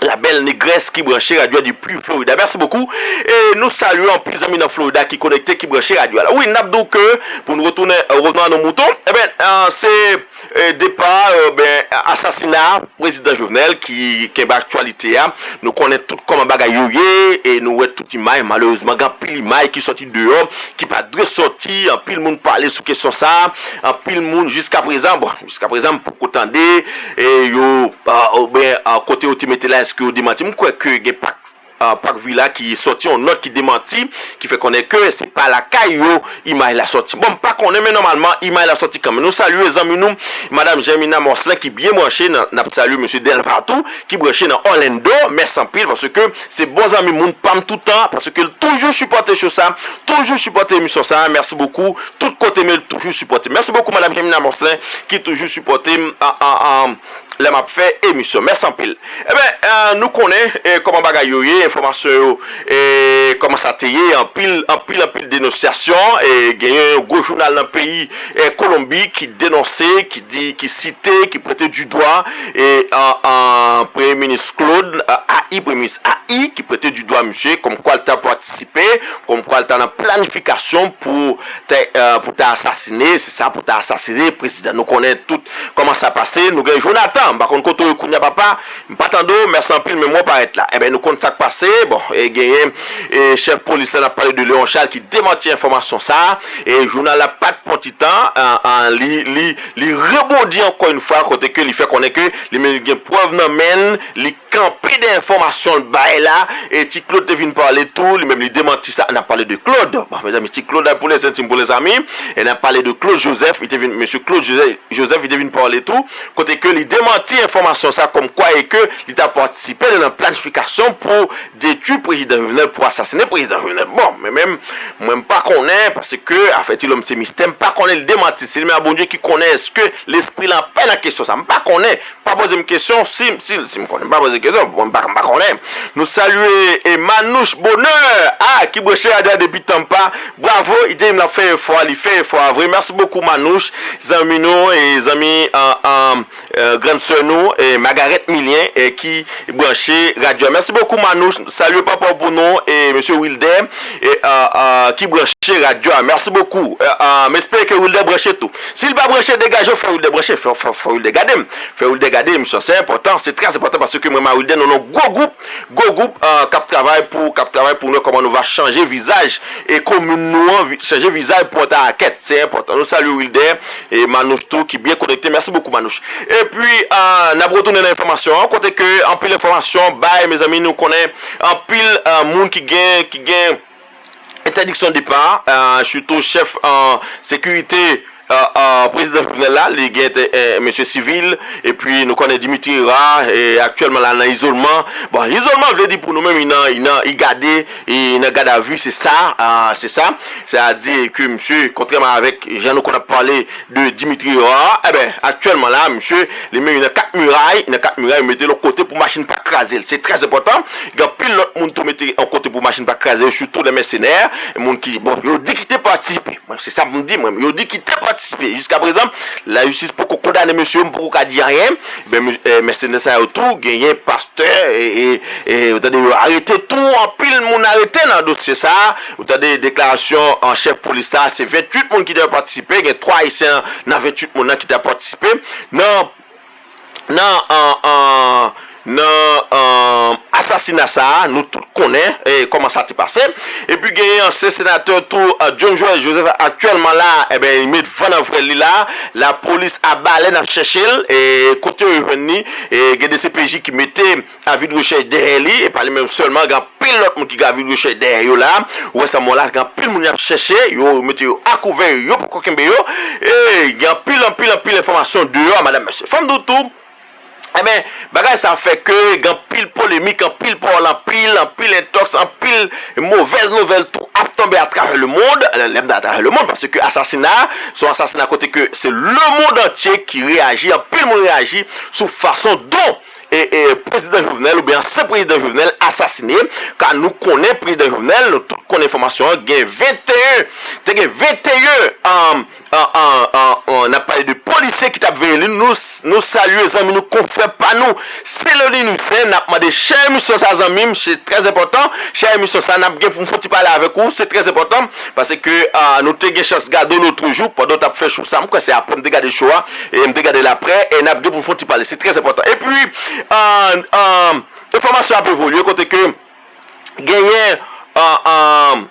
la belle négresse ki branche radyo a depi Florida. Mèsi bokou. E nou salye anpil zanmi nan Florida ki konekte, ki branche radyo a la. Wi, n ap di w ke, pou nou retounen, e, revenons à nos moutons, enben, e, se, e, depa, e, ben, asasina prezidan Jovenel ki kenbe aktyalite a. Nou konnen tout kòman bagay yo ye, e nou wè tout imaj, malerezman, gen anpil imaj ki sòti deyò, ki pa dwe sòti. Anpil moun pale sou kesyon sa a. Anpil moun, jiska prezan, bon, jiska prezan, m poko tande, e yo, a, oubyen, a, kote yo te mete la, èske yo demanti? M kwè ke gen Pak, a, Pak Vila ki sòti yon nòt ki demanti, ki fè konnen ke se pa lakay yo imaj la sòti. Bon, m pa konnen, men nòmalman, imaj la sòti kanmenm. Nou salye zanmi nou, madanm Germina Morcelin, ki byen branche nan, n ap salye mesye Delva tou, ki branche nan Orlando. Mèsi anpil, paske se bon zanmi, moun pa m toutan, paske l toujou sipòte show sa, toujou sipòte emisyon sa. Mèsi bokou. Tout kote m ye, l toujou sipòte m. Mèsi bokou, madanm Germina Morcelin, ki toujou sipòte m, a, a, a, lè m ap fè emisyon. Mèsi anpil. Enben, e, nou konnen, e, kòman bagay yo ye, enfòmasyon yo, e, kòman sa te ye, anpil, anpil, anpil denonsyasyon, e, genyen yon gwo jounal nan peyi, e, Kolonbi ki denonse, ki di, ki site, ki pwente di dwa, e, a, a, Premye Minis Claude, a, A I, Premye Minis A I, ki pwente di dwa misye, kòmkwa l ta patisipe, kòmkwa l ta nan planifikasyon pou te, e, pou ta asasine, se sa, pou ta asasine prezidan. Nou konnen tout kòman sa pase. Nou gen Jonathan, m pa konn kote w ye kounye a, papa, m pa tande w, mèsi anpil, men mwen w parèt la. Enben, nou konn sa k pase. Bon, e genyen, e chèf polis la, n ap pale de Léon Charles, ki demanti enfòmasyon sa a. E jounal la pa t pran ti tan, an, an, li, li, li rebondi ankò yon fwa, kote ke li fè konnen ke li menm li gen prèv nan men l, li kanpe dèyè enfòmasyon l bay la, e Ti Claude te vin pale tou, li menm li demanti sa, n ap pale de Claude. Bon, mezanmi, Ti Claude, pou lèzantim, pou lèzanmi, e n ap pale de Claude Joseph, li te vin, mesye Claude Joseph, Joseph, li te vin pale tou, kote ke li demanti enfòmasyon sa, kòmkwa e ke li ta patisipe nan planifikasyon pou detwi prezidan Jovenel, pou asasine prezidan Jovenel. Bon, men menm, mwen m pa konnen, paske, afè ti lòm se mistè, m pa konnen, li demanti, se li menm a Bondye ki konnen, èske lespri l anpè nan kesyon sa, m pa konnen, pa poze m kesyon, si, si, si m konnen, m pa poze Rezon, bon, m pa, m pa konnen. Nou salye e Manouche Bonheur, ah, ki branche radyo a depi Tampa. Bravo, li di m l ap fè efò, li fè efò a vre. Mèsi bokou Manouche, zanmi nou e zanmi an, an, eh, grann sè nou, eh, Margarette Milien, eh, ki branche radyo a. Mèsi bokou Manouche, salye papa w pou nou, e mesye Wilder, eh, ah, ah, ki branche radyo a. Mèsi bokou. Eh, ah, m espere ke Wilder branche tou. Si l pa branche, degaje w, fè Wilder branche, fè, fè, fè Wilder gade m. Fè Wilder gade emisyon, se enpòtan, se trè enpòtan paske mwen, Wilder, nou nan gwo gwoup, gwo gwoup, eh, k ap travay pou, k ap travay pou nou, kòman nou va chanje vizaj e komin nou an, vi- chanje vizaj pou Antarakèt. Se enpòtan. Nou salye Wilder e Manouche tou ki byen konekte. Mèsi bokou, Manouche. Epi, eh, n ap retounen nan enfòmasyon an, kote ke anpil enfòmasyon bay, mezanmi, nou konnen anpil, eh, moun ki gen, ki gen entèdiksyon depa, eh, sitou chèf, eh, sekirite, eh, eh, prezidan Jovenel la, li gen te- eh, mesye Civil, epi nou konnen Dimitri Hérard, eh, aktyèlman la nan izolman. Bon, izolman vle di pou nou menm, li nan, li nan, li gade, li nan gadavi, se sa, eh, se sa. Sètadi ke misye, kontrèman avèk jan nou konn ap pale de Dimitri Hérard, enben, aktyèlman la, misye, li menm, li nan kat miray, nan kat miray, yo mete l yon kote pou machin pa kraze l. Se trè enpòtan. Gen anpil lòt moun tou mete yon kote pou machin pa kraze yo, sitou lè mèsenè, moun ki, bon, yo di ki te patisipe. Mwen, se sa pou m di, mwen, yo di ki te patisipe. Jiska prezan, lajistis poko kondane mesye yo, m poko ka di anyen. Ben, eh, mèsenè sa yo tou, genyen pastè, e, e, e, ou tande yo arete tou, anpil moun arete nan dosye sa. Ou tande deklarasyon an chèf polis la, se venntuit moun ki te patisipe, gen twa ayisyen nan venntuit moun nan ki te patisipe. Nan nan, an, an, nan, an, asasina sa a, nou tout konnen, e, kòman sa te pase. Epi genyen ansyen senatè tou, eh, John Joël Joseph, aktyèlman la, enben, li met van nan vrèl li la. Lapolis a balè n ap chèche l, e kote yo jwenn li, e gen D C P J ki mete avi de rechèch dèyè li, e pa li menm sèlman, gen anpil lòt moun ki gen avi de rechèch dèyè yo la. Ou wè sa mò la, gen anpil moun y ap chèche, yo mete yo akouvè, yo poko kenbe yo. E gen anpil, anpil, anpil enfòmasyon deyò, madam, mesye. Fò m di w tou, enben, bagay sa fè ke gen anpil polemik, anpil pawòl, anpil, anpil entòks, anpil movèz nouvèl tou ap tonbe atravè lemonn. Lè m di atravè lemonn, paske asasina, se yon asasina kote ke se lemonn antye ki reyaji, anpil moun reyaji sou fason dont e, e, prezidan Jovenel oubyen ansyen prezidan Jovenel asasine. Ka nou konnen prezidan Jovenel, nou tout konnen enfòmasyon an, gen venteyen, te gen venteyen, um, an, an, an, an, n ap pale de polisye ki t ap veye li. Nou, nou salye zanmi nou, konfrè pa nou, Celonin Lucien. N ap mande chè emisyon sa, zanmi m, se trè enpòtan. Chè emisyon sa, n ap gen pou n fè yon ti pale avèk ou, se trè enpòtan. Paske, ah, nou te gen chans gade w lòt jou, pandan w t ap fè show sa, m kwè se apre m te gade show a, e m te gade l apre, e n ap gen pou n fè yon ti pale, se trè enpòtan. Epi, ah, ah, enfòmasyon ap evolye, kote ke genyen, ah, ah,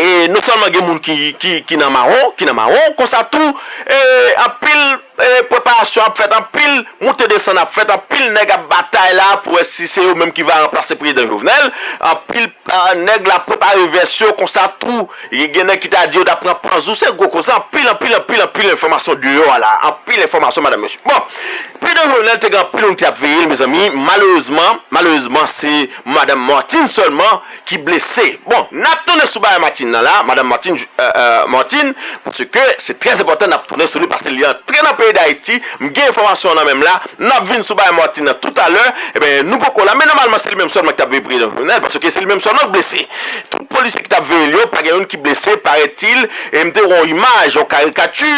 e non sèlman gen moun ki, ki, ki nan mawon, ki nan mawon, konsa tou, e anpil, e preparasyon ap fèt, anpil moute desann ap fèt, anpil nèg ap batay la pou wè si se yo menm ki va ranplase prezidan Jovenel, anpil, ah, nèg la prepare vès yo, konsa tou, gen nèg ki ta di yo ta pran panzou, se gwo koze, anpil, anpil, anpil, anpil enfòmasyon deyò a la, anpil enfòmasyon, madam, mesye. Bon, prezidan Jovenel te gen anpil moun ki ap veye l, mezanmi, malerezman, malerezman, se madam Martine sèlman ki blese. Bon, n ap tounen sou bagay Martine nan la, madam Martine, euh, euh, Martine, paske se trè enpòtan n ap tounen sou li, paske li antre nan peyi Dayiti, m gen enfòmasyon nan men m la, n ap vin sou bagay Martine nan toutalè, enben, nou poko la, men nòmalman se li menm sèlman ki t ap veye prezidan Jovenel, paske se li menm sèlman k blese. Tout polisye ki t ap veye l yo, pa gen youn ki blese, parètil, e m te wè yon imaj, yon karikati,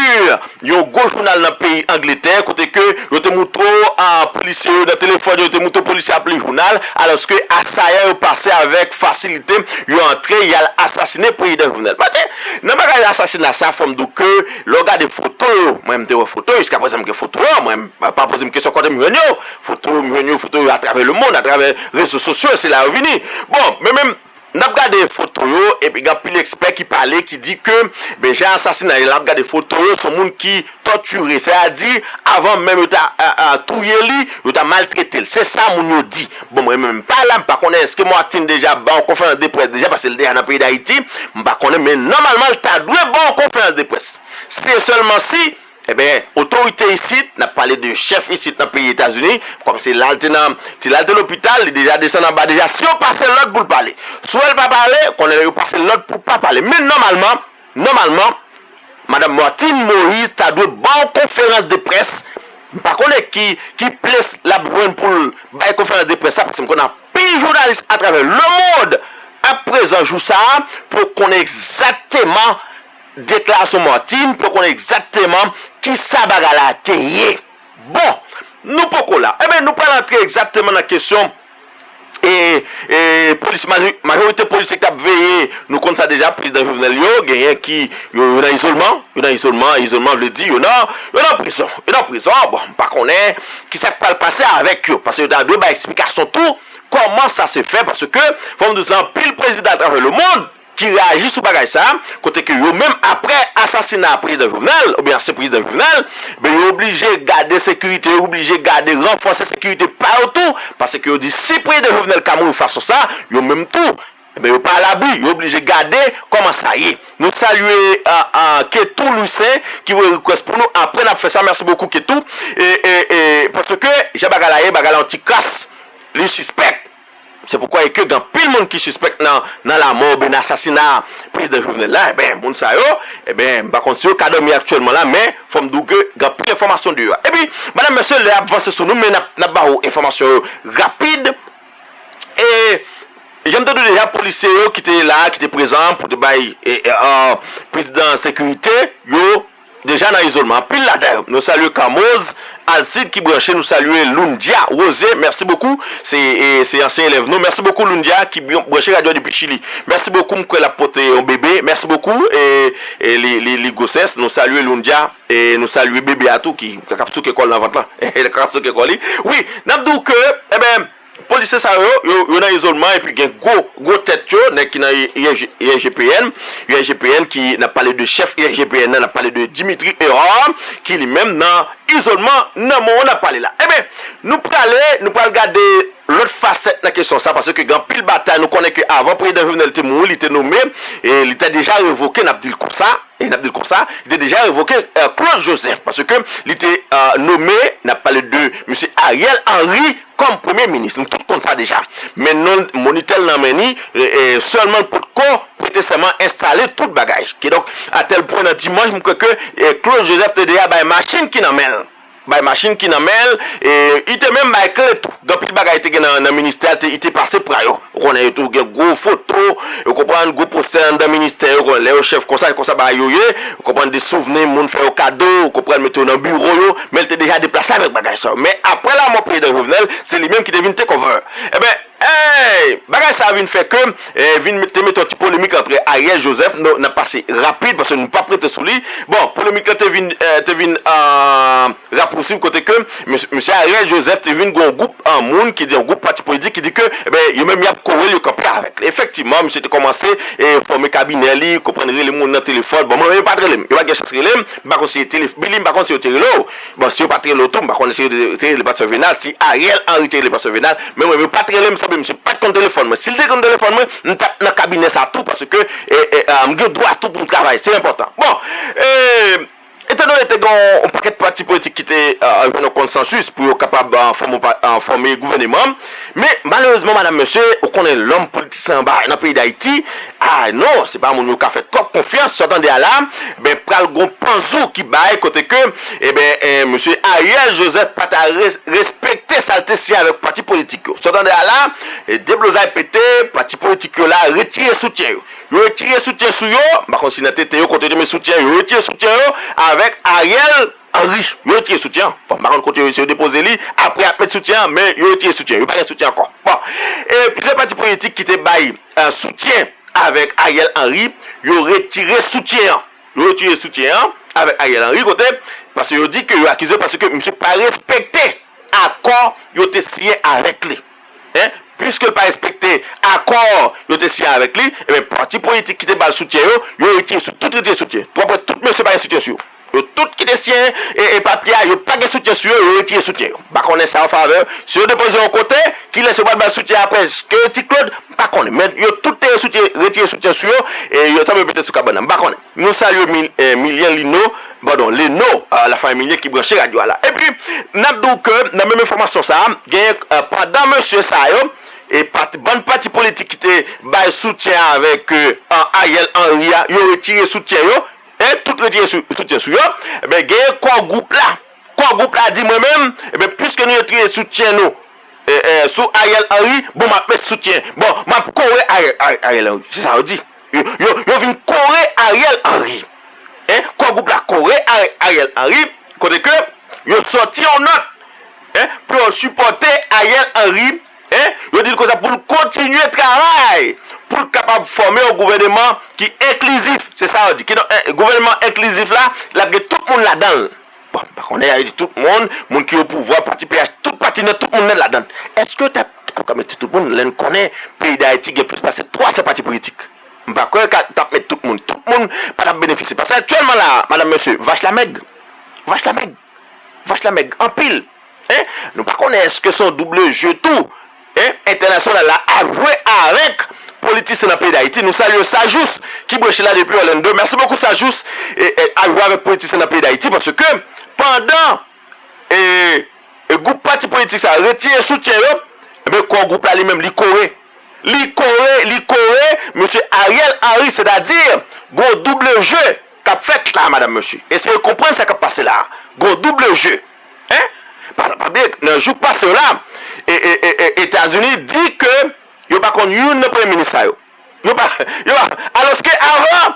yon gwo jounal nan peyi Angletè, kote ke yo te montre w, ah, polisye yo nan telefòn, yo te montre w polisye ap li jounal, alòske asayan yo pase avèk fasilite, yo antre, y al asasine prezidan Jovenel. Paske nan bagay asasina sa, fò m di w ke lè w gade foto yo, mwen m te wè foto yo, jiska prezan m gen foto yo, mwen m pa poze m kesyon kote m jwenn yo, foto yo m jwenn yo, foto yo atravè lemonn, atravè rezo sosyo, se la yo vini. Bon, men menm, n ap gade foto yo, epi gen anpil ekspè ki pale, ki di ke, ben, jan asasina l, n ap gade foto yo, se yon moun ki tòtire, sètadi, avan menm yo ta, a, a, touye li, yo ta maltrete l. Se sa moun yo di. Bon, mwen menm, m pa la, m pa konnen èske Martine deja ba yon konferans de près deja, paske l deja nan peyi Dayiti, m pa konnen, men nòmalman, l ta dwe ba yon konferans de près. Se sèlman si Enben, otorite isit, n ap pale de chèf isit nan peyi Etazini, kòm se la l te nan, se la l te lopital, li deja desann anba deja. Si yo pase l lòd pou l pale, si w wè l pa pale, konnen yo pase l lòd pou pa pale. Men nòmalman, nòmalman, madam Martine Moïse ta dwe ba yon konferans de près. M pa konnen ki, ki plas l ap jwenn pou l bay konferans de près la, paske m konn anpil jounalis atravè lemonn ap prezan jou sa a pou yo konnen egzakteman deklarasyon Martine, pou yo konnen egzakteman kisa bagay la te ye. Bon, nou poko la. Ebyen, nou pral antre egzakteman nan kesyon e, e polis, majo-, majorite polisye ki t ap veye, nou konn sa deja, prezidan Jovenel yo, genyen ki, yo, yo nan izolman, yo nan izolman, izolman vle di yo nan, yo nan prizon, yo nan prizon, bon, m pa konnen kisa k pral pase avèk yo, paske yo ta dwe bay eksplikasyon tou, kòman sa se fè, paske, fò m di w sa, anpil prezidan atravè lemonn, ki reyaji sou bagay sa, kote ke yo menm apre asasina prezidan Jovenel, oubyen ansyen prezidan Jovenel, ben yo oblije gade sekirite, yo oblije gade ranfòse sekirite pa yo tou, paske yo di si prezidan Jovenel ka mouri fason sa, yo menm tou, ben yo pa alabri, yo oblije gade kòman sa ye. Nou salye uh, uh, Ketou Louissaint ki voye request pou nou, apre n ap fè sa, mèsi bokou Ketou, e, e, e, paske jan bagay la ye, bagay la yon ti kras, li sispèk. Se poukwa e ke gen anpil moun ki sispèk nan, nan lanmò oubyen nan asasina prezidan Jovenel la, ebyen, moun sa yo, ebyen, m pa konn si yo ka dòmi aktyèlman la, men fò m di w ke gen anpil enfòmasyon deyò a. Epi, madanm, mesye, lè ap vanse sou nou, men n ap, n ap ba w enfòmasyon yo rapid. E, jan m te di w deja, polisye yo ki te la, ki te prezan pou te bay e, e, uh, prezidan sekirite, yo deja nan izolman. Anpil ladan yo. Nou salye Kamoz, Alcide ki branche, nou salye Lundia, Rose, mèsi bokou. Se, e, se ansyen elèv nou. Mèsi bokou Lundia ki bran-, branche radyo depi Chili. Mèsi bokou, m kwè l ap pote yon bebe. Mèsi bokou, e, e li, li, li gwosès. Nou salye Lundia, e nou salye bebe a tou ki, k ap souke kò l nan vant lan. K ap souke kò li. Wi, n ap di w ke, ebyen, polisye sa yo, yo, yo nan izolman epi gen gwo, gwo tèt yo, nèg ki nan I G P N, I G P N ki, n ap pale de chèf I G P N nan, n ap pale de Dimitri Hérard, ki li menm nan izolman nan moman n ap pale la. Ebyen, nou prale, nou pral gade lòt fasèt nan kesyon sa, paske gen anpil batay, nou konnen ke avan prezidan Jovenel te mouri, li te nome, e li te deja revoke, n ap di l konsa, e n ap di l konsa, li te deja revoke, euh, Claude Joseph, paske li te, euh, nome, n ap pale de mesye Ariel Henry kòm premye minis. Nou tout konn sa deja. Men non Monitel nan men li, e, e, sèlman l potko prete sèman enstale tout bagay. Kidonk, a tèl pwen nan dimanch, m kwè ke, e, Claude Joseph te deja bay machin ki nan men l. Bay machin ki nan men l, e, li te menm bay kle tou. Gen anpil bagay te gen nan, nan ministè a, te, li te pase pran yo. Ou konnen yo tou gen gwo foto, ou konprann, gwo postè anndan ministè yo, ou konnen lè yo chèf konsa, se konsa bagay yo ye, ou konprann, de souvni, moun fè yo kado, ou konprann, mete yo nan biwo yo, men l te deja deplase avèk bagay sa yo. Men apre lanmò prezidan Jovenel, se li menm ki te vin take over. Ebyen, ey, bagay sa a vin fè ke, eh, vin met-, te mete yon ti polemik antre Ariel Joseph, nou, n ap pase rapid, paske nou p ap rete sou li. Bon, polemik la te vin, eh, te vin, ah, rapousiv kote ke mesye, mesye Ariel Joseph te vin gen yon gwoup, ah, moun ki di, yon gwoup pati politik ki di ke, ebyen, yo menm y ap kore l, yo kanpe avèk li. Efektivman, mesye te kòmanse, eh, fòme kabinè li, konprann, rele moun nan telefòn. Bon, mwen, yo pa t rele m. Yo pa t gen chans rele m. M pa konn si se tele-, Billy, m pa konn si yo te rele w. Bon, si yo pa t rele w tou, m pa konnen si yo te, te rele pastè Venal, si Ariel Henry te rele pastè Venal. Men mwen, yo pa t rele m, sanble misye pa t konn telefòn mwen. Si l te konn telefòn mwen, m t ap nan kabinè sa tou, paske, eh, eh, ah, m gen dwa tou pou m travay. Se enpòtan. Bon, eh, Etandone te gen yon pakèt pati politik ki te, ah, jwenn yon konsansis pou yo kapab, ah, fòme, ah, fòme gouvèneman. Men, malerezman, madanm, mesye, ou konnen lòm politisyen anba nan peyi Dayiti, ah, non, se pa moun yo ka fè twòp konfyans. Sa w tande a la, ben, pral gon panzou ki bay kote ke, eben, eh, mesye Ariel Joseph pa ta res-, respekte sa l te siyen avèk pati politik yo. Sa w tande a la, eh, deblozay pete, pati politik yo la retire soutyen yo. Yo retire soutyen sou yo, m pa konn si nan tete yo, kote yo te met soutyen, yo retire soutyen yo avèk Ariel Henry. Yo retire soutyen an. Bon, m pa konn kote yo, yo depoze li, apre y ap met soutyen an, men yo retire soutyen, yo pa gen soutyen ankò. Bon, e plizyè pati politik ki te bay, eh, soutyen avèk Ariel Henry, yo retire soutyen an. Yo retire soutyen an avèk Ariel Henry, kote, paske yo di ke yo akize paske misye pa respekte akò yo te siyen avèk li. Hein? Piske l pa respekte akò yo te siyen avèk li, ebyen, pati politik ki te ba l soutyen yo, yo retire sou, tout retire soutyen. Ou konprann, tout mesye pa gen soutyen sou yo. Yo tout ki te siyen e, e papye a, yo pa gen soutyen sou yo, yo retire soutyen yo. M pa konnen sa an favè. Si yo depoze yon kote, kilès yo pral ba l soutyen apre? Èske Ti Claude? M pa konnen. Men yo tout te soutyen, retire soutyen sou yo, e yo sanble pete sou kabann nan. M pa konnen. Nou salye Mil-, eh, Milyen Lino, padon, Leno, ah, lafanmi Milyen ki branche radyo a la. Epi, n ap di w ke nan menm enfòmasyon sa a, genyen, eh, pandan mesye sa yo, e pati, bann pati politik ki te bay soutyen avèk, eh, ah, Ariel Henry a, yo retire soutyen yo, e tout retire sou-, soutyen sou yo, ebyen, genyen kò gwoup la. Kò gwoup la di mwen menm, ebyen, piske nou retire soutyen nou, e, e, sou Ariel Henry, bon, m ap met soutyen. Bon, m ap kore Ariel, Ariel, Ariel Henry. Se sa yo di. Yo, yo, yo vin kore Ariel Henry. Hein? Kò gwoup la kore Ari- Ariel Henry, kote ke yo sòti yon nòt, hein, pou yo sipòte Ariel Henry, hein, yo di l konsa pou l kontinye travay, pou l kapab fòme yon gouvèneman ki enklizif. Se sa yo di. Kidonk, eh, gouvèneman enklizif la, l ap gen tout moun ladan l. Bon, m pa konnen, yo di tout moun, moun ki o pouvwa, pati P H, tout pati nan tout moun nan ladan l. Èske w t ap, t ap ka mete tout moun, lè n konnen peyi Dayiti gen plis pase twa san pati politik? M pa kwè ka t ap met tout moun. Tout moun pa t ap benefisye. Paske aktyèlman la, madanm, mesye, vach la mèg. Vach la mèg. Vach la mèg anpil. Hein? Nou pa konnen èske se yon double jeu tou, hein, entènasyonal la ap jwe avèk politisyen nan peyi Dayiti. Nou salye Sajous ki branche la depi Orlando. Mèsi bokou Sajous, e, e, ap jwe avèk politisyen nan peyi Dayiti paske pandan e, e gwoup pati politik sa retire soutyen yo, ebyen kò gwoup la li menm li kore. Li kore, li kore mesye Ariel Henry, sètadi gon double jeu k ap fèt la, madanm, mesye. Eseye konprann sa k ap pase la. Gon double jeu. Hein? Pa, pa bliye, nan jou k pase yo la, e, e, e, e, Etazini di ke yo pa konn youn nan premye minis sa yo. Yo pa, yo pa. Alòske avan,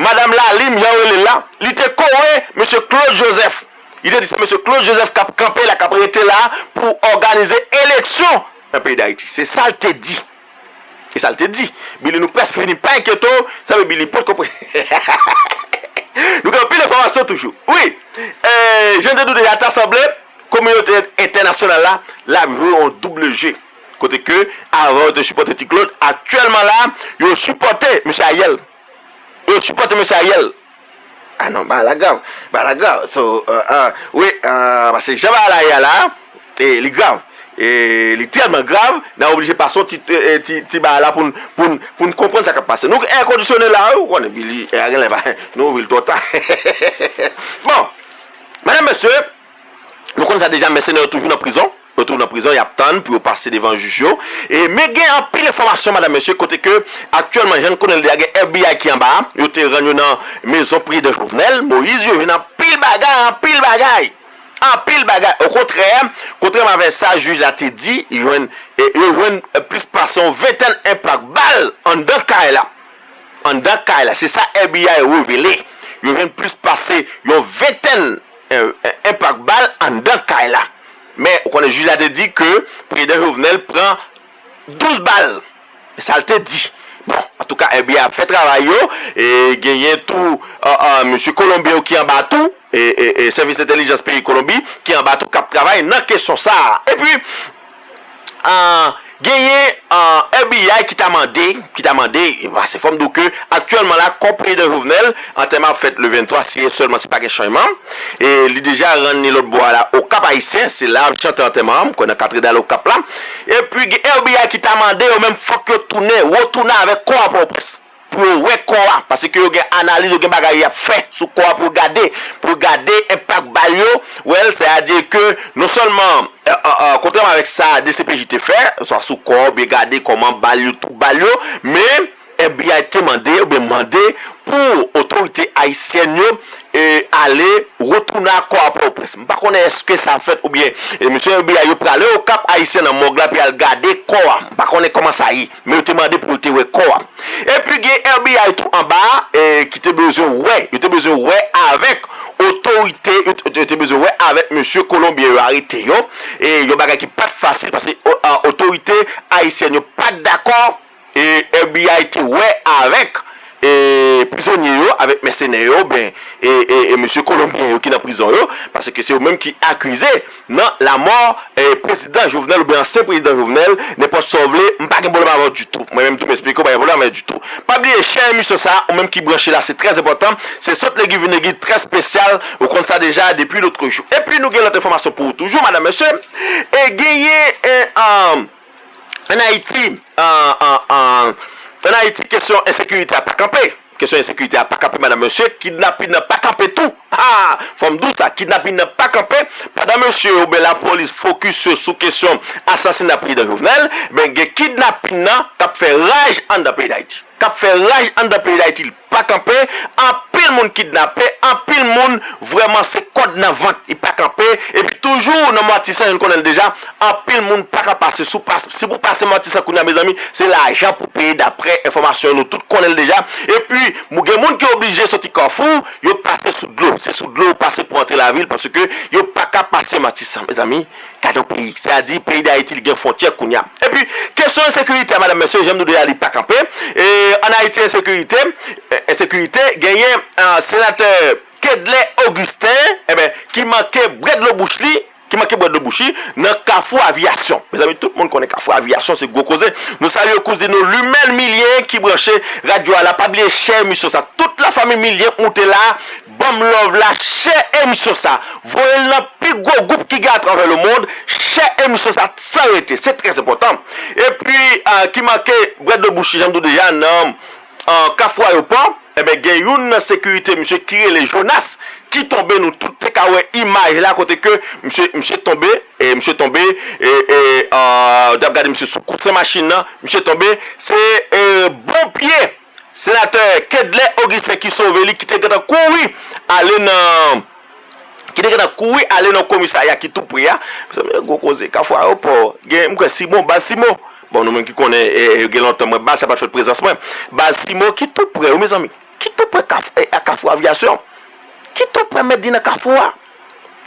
madanm Lalim, jan yo rele l la, li te kore mesye Claude Joseph. Li te di se mesye Claude Joseph k ap kanpe la, k ap rete la pou òganize eleksyon nan peyi Dayiti. Se sa l te di. E sa l te di. Billy, nou prèske fini. Pa enkyete w, sa vle Billy potko pre-, nou gen anpil enfòmasyon toujou. Wi. Eh, jan m te di w deja, ta sanble kominote entènasyonal la, l ap jwe yon double jeu. Kote ke, avan yo te sipòte Ti Claude, aktyèlman la, yo sipòte mesye Ariel. Yo sipòte mesye Ariel. Ah non, bagay la grav. Bagay la grav. So, euh, euh, wi, euh, paske jan bagay la ye a la, e, li grav. E li tèlman grav, n a oblije pase yon ti, e, e, ti, ti bagay la pou n, pou n, pou n konprann sa k ap pase. Nou gen èkondisyone la, wi, ou konnen, Billy, e, a gen lè pa, nou ouvri l twò ta. Bon, madanm, mesye, nou konn sa deja, mèsenè yo toujou nan prizon. Yo toujou nan prizon, y ap tann pou yo pase devan jij yo. E, men gen anpil enfòmasyon, madanm, mesye, kote ke aktyèlman, jan n konnen l deja, gen F B I ki anba a. Yo te rann yo nan mezon prezidan Jovenel Moïse, yo jwenn anpil bagay, anpil bagay. Anpil bagay. Okontrè, kontrèman avè sa jij la te di, yo jwenn, e, yo jwenn, e, plis pase yon ventèn enpak bal anndan kay la. Anndan kay la. Se sa F B I revele. Yo jwenn plis pase yon ventèn, e, e, enpak bal anndan kay la. Men, ou konnen jij la te di ke prezidan Jovenel pran douz bal. E sa l te di. Bon, antouka, F B I ap fè travay yo. E genyen tou, e, e, mesye Kolonbyen yo ki anba tou. E, e, e sèvis entèlijans peyi Kolonbi ki anba tou k ap travay nan kesyon sa a. Epi, e, genyen, e, F B I ki ta mande, ki ta mande, e, pase fò m di w ke aktyèlman la, kò prezidan Jovenel, antèman ap fèt le venntwa, si e sèlman si pa gen chanjman. E li deja rann li lòt bò a la, Okap Ayisyen, se la y ap chante antèman an, m kwè nan katedral Okap la. Epi gen F B I ki ta mande yo menm fòk yo tounen, retounen avèk kò a Pòtoprens. Pou yo wè kò a, paske yo gen analiz, yo gen bagay y ap fè sou kò a pou yo gade, pou yo gade enpak bal yo. Well, sètadi ke non sèlman, e, e, e, kontrèman avèk sa D C P J te fè, swa sou kò, oubyen gade kòman bal yo, twoup bal yo, men F B I te mande, oubyen mande pou otorite ayisyèn yo, e, ale retounen ak kò a Pòtoprens. M pa konnen èske sa fèt oubyen, e, mesye F B I yo prale Okap Ayisyen nan mòg la pou y al gade kò a. M pa konnen kòman sa ye, men yo te mande pou yo te wè kò a. Epi gen F B I tou anba a, e, ki te bezwen wè, yo te bezwen wè avèk otorite, yo te, yo te bezwen wè avèk mesye Kolonbyen yo arete yo. E yon bagay ki pa t fasil, paske o-, a, otorite ayisyèn yo pa t dakò e F B I te wè avèk, e, prizonye yo, avèk mèsenè yo, ben, e, e, e mesye Kolonbyen yo ki nan prizon yo, paske se yo menm ki akize nan lamò, e, prezidan Jovenel oubyen ansyen prezidan Jovenel, nenpòt sa w vle, m pa gen pwoblèm avè w ditou. Mwen menm tou, m esplike w, pa gen pwoblèm avè w ditou. Pa bliye, share emisyon sa a, ou menm ki branche la, se trè enpòtan. Se Sot Legi Vin Legi, trè espesyal, ou konn sa deja, depi lotrejou. Epi nou gen lòt enfòmasyon pou ou toujou, madanm, mesye. E genyen, e, an, Ann Ayiti, an, an, an, ann Ayiti, kesyon ensekirite a pa kanpe. Kesyon ensekirite a pa kanpe, madanm, mesye. Kidnapin nan pa kanpe tou. Ha! Fò m di w sa, kidnapin nan pa kanpe. Pandan mesye yo oubyen lapolis fokis yo sou kesyon asasina prezidan Jovenel, men gen kidnapin nan k ap fè raj anndan peyi Dayiti. K ap fè raj anndan peyi Dayiti, li pa kanpe. Anpil moun kidnape, anpil moun vrèman se kòd nan vant, li pa kanpe, epi toujou nan Matisan, nou konnen l deja, anpil moun pa ka pase. Si w pas-, si pou pase Matisan kounye a, mezanmi, se lajan pou peye, daprè enfòmasyon nou tout konnen l deja. Epi, mou-, gen moun ki oblije soti Kafou, yo pase sou dlo. Se sou dlo yo pase pou antre lavil, paske yo pa ka pase Matisan, mezanmi. Gade yon peyi. Sètadi, peyi Dayiti, li gen fwontyè kounye a. Epi, kesyon ensekirite a, madam, mesye, jan m di w deja, li pa kanpe. E, ann Ayiti, ensekirite, e, ensekirite, genyen, a, senatè Kedlè Augustin, enben, ki manke bwè dlo bouch li, ki manke bwè dlo bouch li, nan Kafou Aviyasyon. Mezanmi, tout moun konnen Kafou Aviyasyon, se gwo koze. Nou salye kouzin nou Lumène Milien ki branche radyo a la. Pa bliye share emisyon sa. Tout lafanmi Milien moute la, ban m love la, share emisyon sa. Voye l nan pi gwo gwoup ki gen atravè lemonn, share emisyon sa san rete. Se trè enpòtan. Epi, a, ki manke bwè dlo bouch li, jan m di w deja, nan, a, Kafou Ayewopò, enben, gen youn nan sekirite misye ki rele Jonas, ki tonbe, nou tout te ka wè imaj la, kote ke misye, misye tonbe, e misye tonbe, e, e, a, w ap gade misye sou kousyen machin nan, misye tonbe, se, e, bon pye senatè Kedlè Augustin ki sove li, ki te gentan kouri ale nan, ki te gentan kouri ale nan komisarya ki tou pre a. Mezanmi, gwo koze. Kafou Ayewopò, gen, m kwè Simon, baz Simon. Bon, nou menm ki konnen, e, e, gen lontan mwen, baz sa pa t fèt prezans mwen. Baz Simon ki tou pre, wi, mezanmi. Ki tou pre Kaf-, e, a Kafou Aviyasyon. Ki tou pre mèt di nan Kafou a.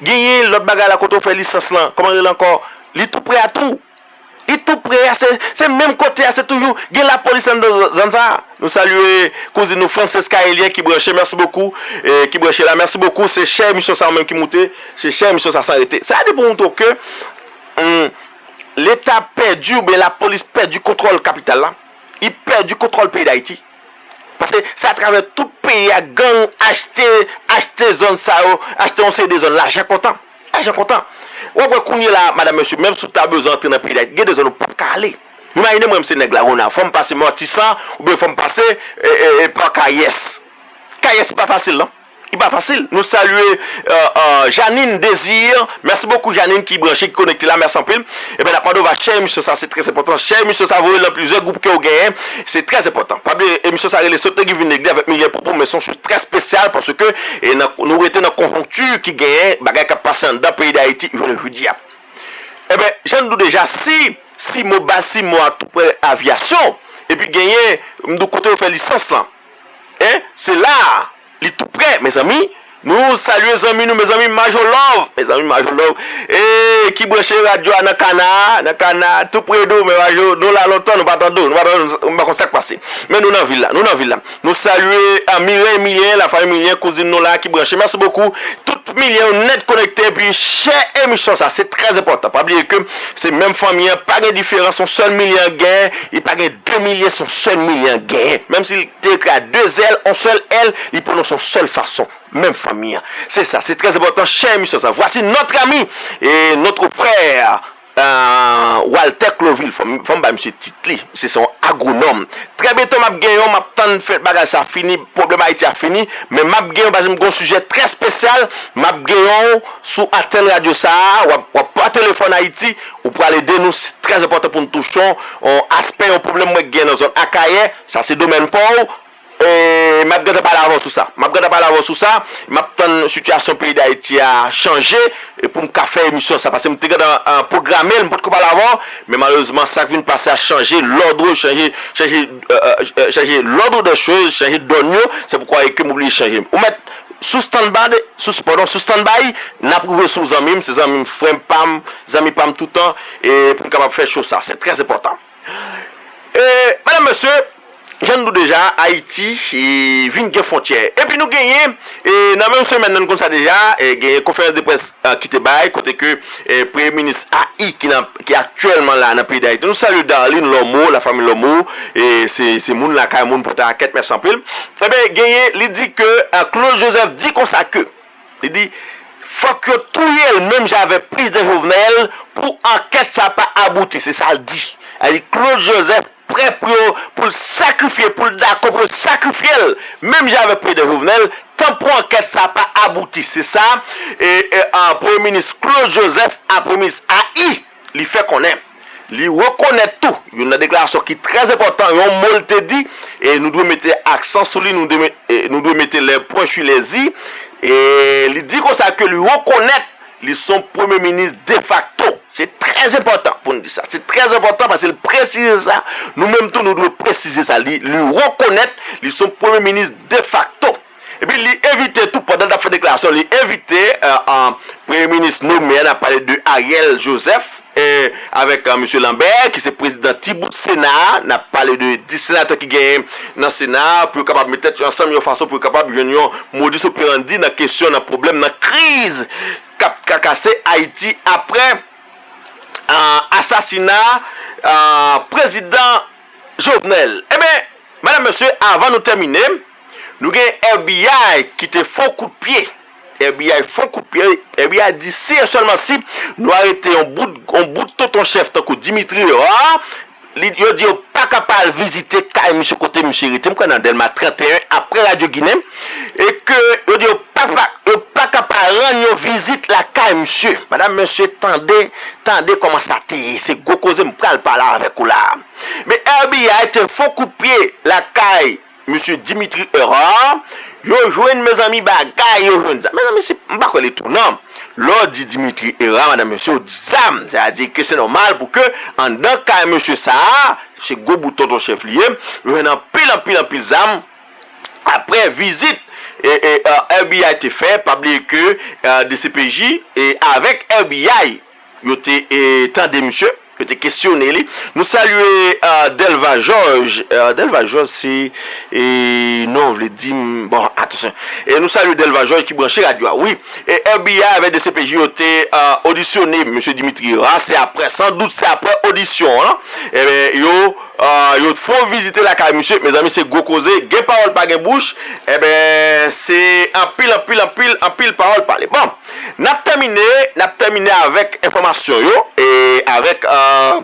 Genyen lòt bagay la kote w fè lisans lan. Kòman rele ankò? Li tou pre a tou. Li tou pre a, se, se menm kote a, se toujou gen lapolis anndan zòn sa a. Nou salye kouzin nou Francesca Elien ki branche, merci beaucoup, e, ki branche la, merci beaucoup. Se share emisyon sa ou menm ki moute, se share emisyon sa san rete. Sa a di pou moutre w ke, hum, Leta pèdi oubyen lapolis pèdi kontwòl kapital la. Li pèdi kontwòl peyi Dayiti. Paske se atravè tout peyi a, gang achte, achte zòn sa yo, achte yon seri de zòn, lajan kontan. Lajan kontan. W ap wè kounye la, madam, mesye, menm si w ta bezwen antre nan peyi Dayiti, gen de zòn ou p ap ka ale. Imajine mwen, m se nèg Lawona, fò m pase Matisan, oubyen fò m pase, e, e, e, pa Kayès. Kayès, li pa fasil, non. Li pa fasil. Nou salye, e, e, Janine Désir. Merci beaucoup, Janine, ki branche, ki konekte la. Mèsi anpil. Ebyen, n ap mande w va share emisyon sa, se trè enpòtan. Share emisyon sa, voye l nan plizyè gwoup ke w genyen. Se trè enpòtan. Pa bliye, emisyon sa rele Sot Legliz Vin Legliz avèk Milien Popo, men se yon sou trè espesyal paske, e, nan, nou rete nan konjonkti ki genyen, bagay k ap pase anndan peyi Dayiti, jounen jodi a. Ebyen, jan n di w deja, si, si mo, baz Simon a tou pre aviyasyon, epi genyen, m di w kote yo fè lisans lan. Hein? Se la a. Li tou pre, mezanmi. Nou salye zanmi nou, mezanmi, Major Love. Mezanmi, Major Love. E, ki branche radyo a nan Kana, nan Kana, tou pre de w, men Major, nou la lontan, nou pa tande w, nou pa tande w, nou pa konn sa k pase. Men nou nan vil la, nou nan vil la. Nou salye, a, Mireille Milien, lafanmi Milien, kouzin nou la ki branche. Merci beaucoup. Tout Milien yo nèt konekte, epi share emisyon sa, se trè enpòtan. Pa bliye ke se menm fanmi an, pa gen diferans, yon sèl Milien gen, e pa gen de Milien, se yon sèl Milien gen. Menm si l te ekri a de zèl, yon sèl èl, li pwononse yon sèl fason. Menm fanmi an. Se sa, se trè enpòtan, share emisyon sa. Voici notre ami, e notre frère, euh, Walter Cloville, fò m, fò m bay misye tit li. Misye se yon agwonòm. Trè byento m ap gen yon, m ap tann fè bagay sa fini, pwoblèm Ayiti a fini, men m ap gen yon, paske m gen yon sijè trè espesyal, m ap gen yon sou antèn radyo sa a, w ap, w ap pa telefòn Ayiti, ou pral ede nou, se trè enpòtan pou nou touche yon, yon aspè, yon pwoblèm mwen gen nan zòn Akayè, sa se domèn pa w, E, m ap gentan pale avè w sou sa. M ap gentan pale avè w sou sa. M ap tann sitiyasyon peyi Dayiti a chanje, e pou m ka fè emisyon sa. Paske m te gentan, e, pwograme l, m potko pale avè w. Men malerezman, sa k vin pase a chanje lòd, chanje, chanje, e, e, e, chanje lòd de choz, chanje dòn yo. Se poukwa e ke m oblije chanje. Ou mèt sou standby, sou, padon, sou standby, n ap rive sou zanmi m, se zanmi m, frè m pa m, zanmi pa m toutan, e pou n kapab fè show sa. Se trè enpòtan. E, medam, mesye, jan n di w deja, Ayiti, e, vin gen fwontyè. Epi nou genyen, e, nan menm semèn nan, nou konn sa deja, e, genyen konferans de près, e, ki te bay, kote ke, e, premye minis A I ki nan, ki aktyèlman la nan peyi Dayiti. Nou salye Darline Lormeau, lafanmi Lormeau, e, se, se moun lakay, moun Pòtoprens, mèsi anpil. Ebyen, genyen, li di ke, e, Claude Joseph di konsa ke Li di, fòk yo touye l menm jan avèk prezidan Jovenel pou ankèt sa pa abouti. Se sa l di. Li di Claude Joseph prè pou yo, pou l sakrifye, pou l dakò pou yo sakrifye l menm jan avèk prezidan Jovenel, tan pou ankèt sa pa abouti. Se sa, e, e, a, premye minis Claude Joseph, a, premye minis A I, li fè konnen. Li rekonèt tou youn nan deklarasyon ki trè enpòtan, yon mo l te di, e nou dwe mete aksan sou li, nou dwe, e nou dwe mete les points sur les i, e li di konsa ke li rekonèt li se yon premye minis defakto. Se trè enpòtan pou n di sa. Se trè enpòtan paske l presize sa. Nou menm tou, nou dwe presize sa. Li, li rekonèt li se yon premye minis defakto. Epi li envite tou, pandan l t ap fè deklarasyon, li envite euh, euh, premye minis nome a, n ap pale de Ariel Joseph, e avèk euh, mesye Lambert, ki se prezidan ti bout Sena a, n ap pale de dis senatè ki genyen nan Sena a, pou yo kapab met tèt yo ansanm yon fason pou yo kapab jwenn yon modus operandi nan kesyon, nan pwoblèm, nan kriz k ap trakase Ayiti apre euh, asasina euh, prezidan Jovenel. Ebyen, medam, mesye, avan nou tèmine, nou gen F B I ki te fè yon kout pye. F B I fè yon kout pye. F B I di si e sèlman si nou arete yon bout, yon bout tonton chèf tankou Dimitri Herard, li, yo di yo pa ka pa al vizite kay misye kote misye rete, m kwè nan Dèlma trannteyen, apre Radyo Ginen, e ke yo di yo pa, pa, yo pa ka pa rann yon vizit lakay misye. Medam, mesye, tande, tande kòman sa te ye. Se gwo koze m pral pale avèk ou la a. Men F B I te fè yon kout pye lakay mesye Dimitri Herard, yo jwenn, mezanmi, bagay, yo jwenn zam. Mezanmi, se, m pa kwè l etonan. Lè w di Dimitri Herard, medam, mesye, w di zam. Sètadi ke se nòmal pou ke anndan kay mesye sa a, se gwo bout tonton chèf li ye, yo jwenn anpil, anpil, anpil zam. Apre vizit e, e, euh, F B I te fè, pa bliye ke euh, D C P J e avèk F B I, yo te e, tande misye, yo te kesyone li. Nou salye euh, Delva Georges. Euh, Delva Georges, se e, non, vle di m, bon, atansyon. E nou salye Delva Georges ki branche radyo a, wi. E F B I avèk D C P J yo te euh, odisyone mesye Dimitri Herard. Se apre, san dout, se apre odisyon an, ebyen, yo euh, yo fè w vizite lakay misye, mezanmi, se gwo koze, gen pawòl pa gen bouch, ebyen, se anpil, anpil, anpil, anpil pawòl pale. Bon, n ap tèmine, n ap tèmine avèk enfòmasyon yo, e avèk euh,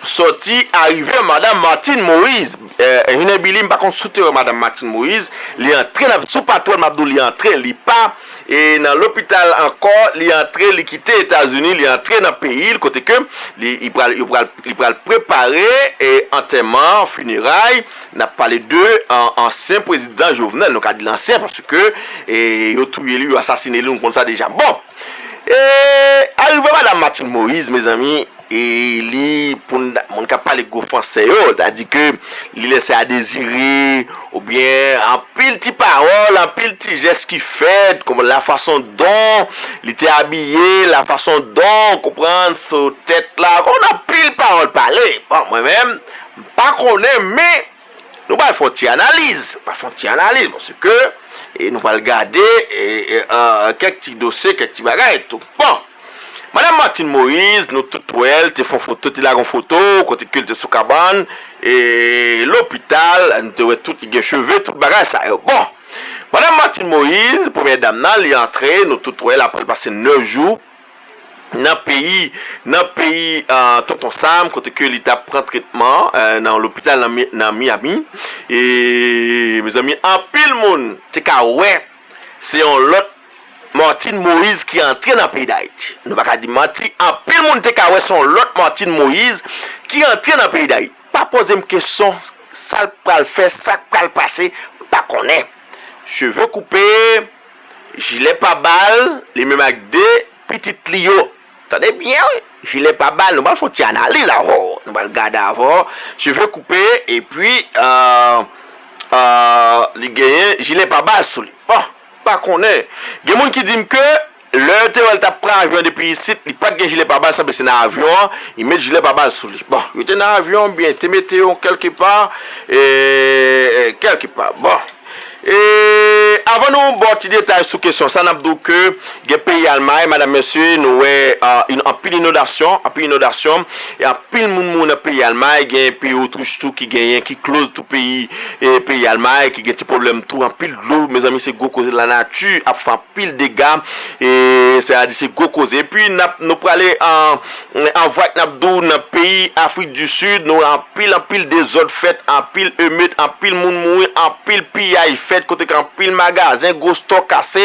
sòti arive madanm Martine Moïse. Euh, Enjenyè Billy, m pa konn si w te wè madanm Martine Moïse, li antre nan, sou patwèl, m ap di w, li antre, li pa e nan lopital ankò, li antre, li kite Etazini, li antre nan peyi l, kote ke li, li pral, yo pral, li pral prepare e antèman, fineray. N ap pale de an, ansyen prezidan Jovenel, nou ka di l ansyen, paske e, yo touye li, yo asasine li, nou konn sa deja. Bon, e arive madanm Martine Moïse, mezanmi, e li, pou n, moun k ap pale gwo fransè yo, ta di ke li lese a dezire, oubyen anpil ti pawòl, anpil ti jès ki fèt, kòm la façon dont li te abiye, la façon dont, konprann, so tèt la, konprann, anpil pawòl pale. Bon, mwen menm, m pa konnen, men nou pral fè yon ti analiz, pral fè yon ti analiz, paske e nou pral gade e, e, euh, kèk ti dosye, kèk ti bagay tou. Bon, madanm Martine Moïse, nou tout wè l, te fè yon foto, te lage yon foto, kote ke l te sou kabann, e lopital, nou te wè tout, li gen cheve, tout bagay sa yo. Bon, madanm Martine Moïse, premyè dam nan, li antre, nou tout wè l, apre l pase nèf jou nan peyi, nan peyi euh, Tonton Sam, kote ke li t ap pran tretman euh, nan yon lopital nan, Mi- nan Miami. E, mezanmi, anpil moun te ka wè se yon lòt Martine Moïse ki antre nan peyi Dayiti. Nou pa ka di manti, anpil moun te ka wè se yon lòt Martine Moïse ki antre nan peyi Dayiti. Pa poze m kesyon, sa l pral fè, sa k pral pase, m pa konnen. Cheve koupe, jilè pa ba l, li menm ak de pitit li yo. Tande byen, wi. Jilè pa ba l, nou pral fè yon ti analiz avè w. Nou pral gade avè w. Cheve koupe, epi, euh, euh, li genyen jilè pa ba l sou li. Bon, pa konnen. Gen moun ki di m ke lè yo te wè l t ap pran avyon depi isit, li pa t gen jilè pa ba l, sanble se nan avyon an, li met jilè pa ba l sou li. Bon, yo te nan avyon, byen, te mete yo kèlkepa, e, e, kèlkepa. Bon. E, avan nou ba w ti detay sou kesyon sa, n ap di w ke gen peyi Almay, medam, mesye, nou wè, a, in- anpil inondasyon, anpil inondasyon, e anpil moun mouri nan peyi Almay, gen peyi Otwich tou ki genyen, ki close tou peyi, e, peyi Almay, ki gen ti pwoblèm tou, anpil dlo, mezanmi, se gwo koze, lanati ap fè anpil dega, e, sètadi se gwo koze. Epi, n ap, nou prale an, an vwak, n ap di w, nan peyi Afrik di Sid, nou wè anpil, anpil dezòd fèt, anpil emet, anpil moun mouri, anpil piyaj fèt. Difèt, kote ke anpil magazen, gwo stòk kase.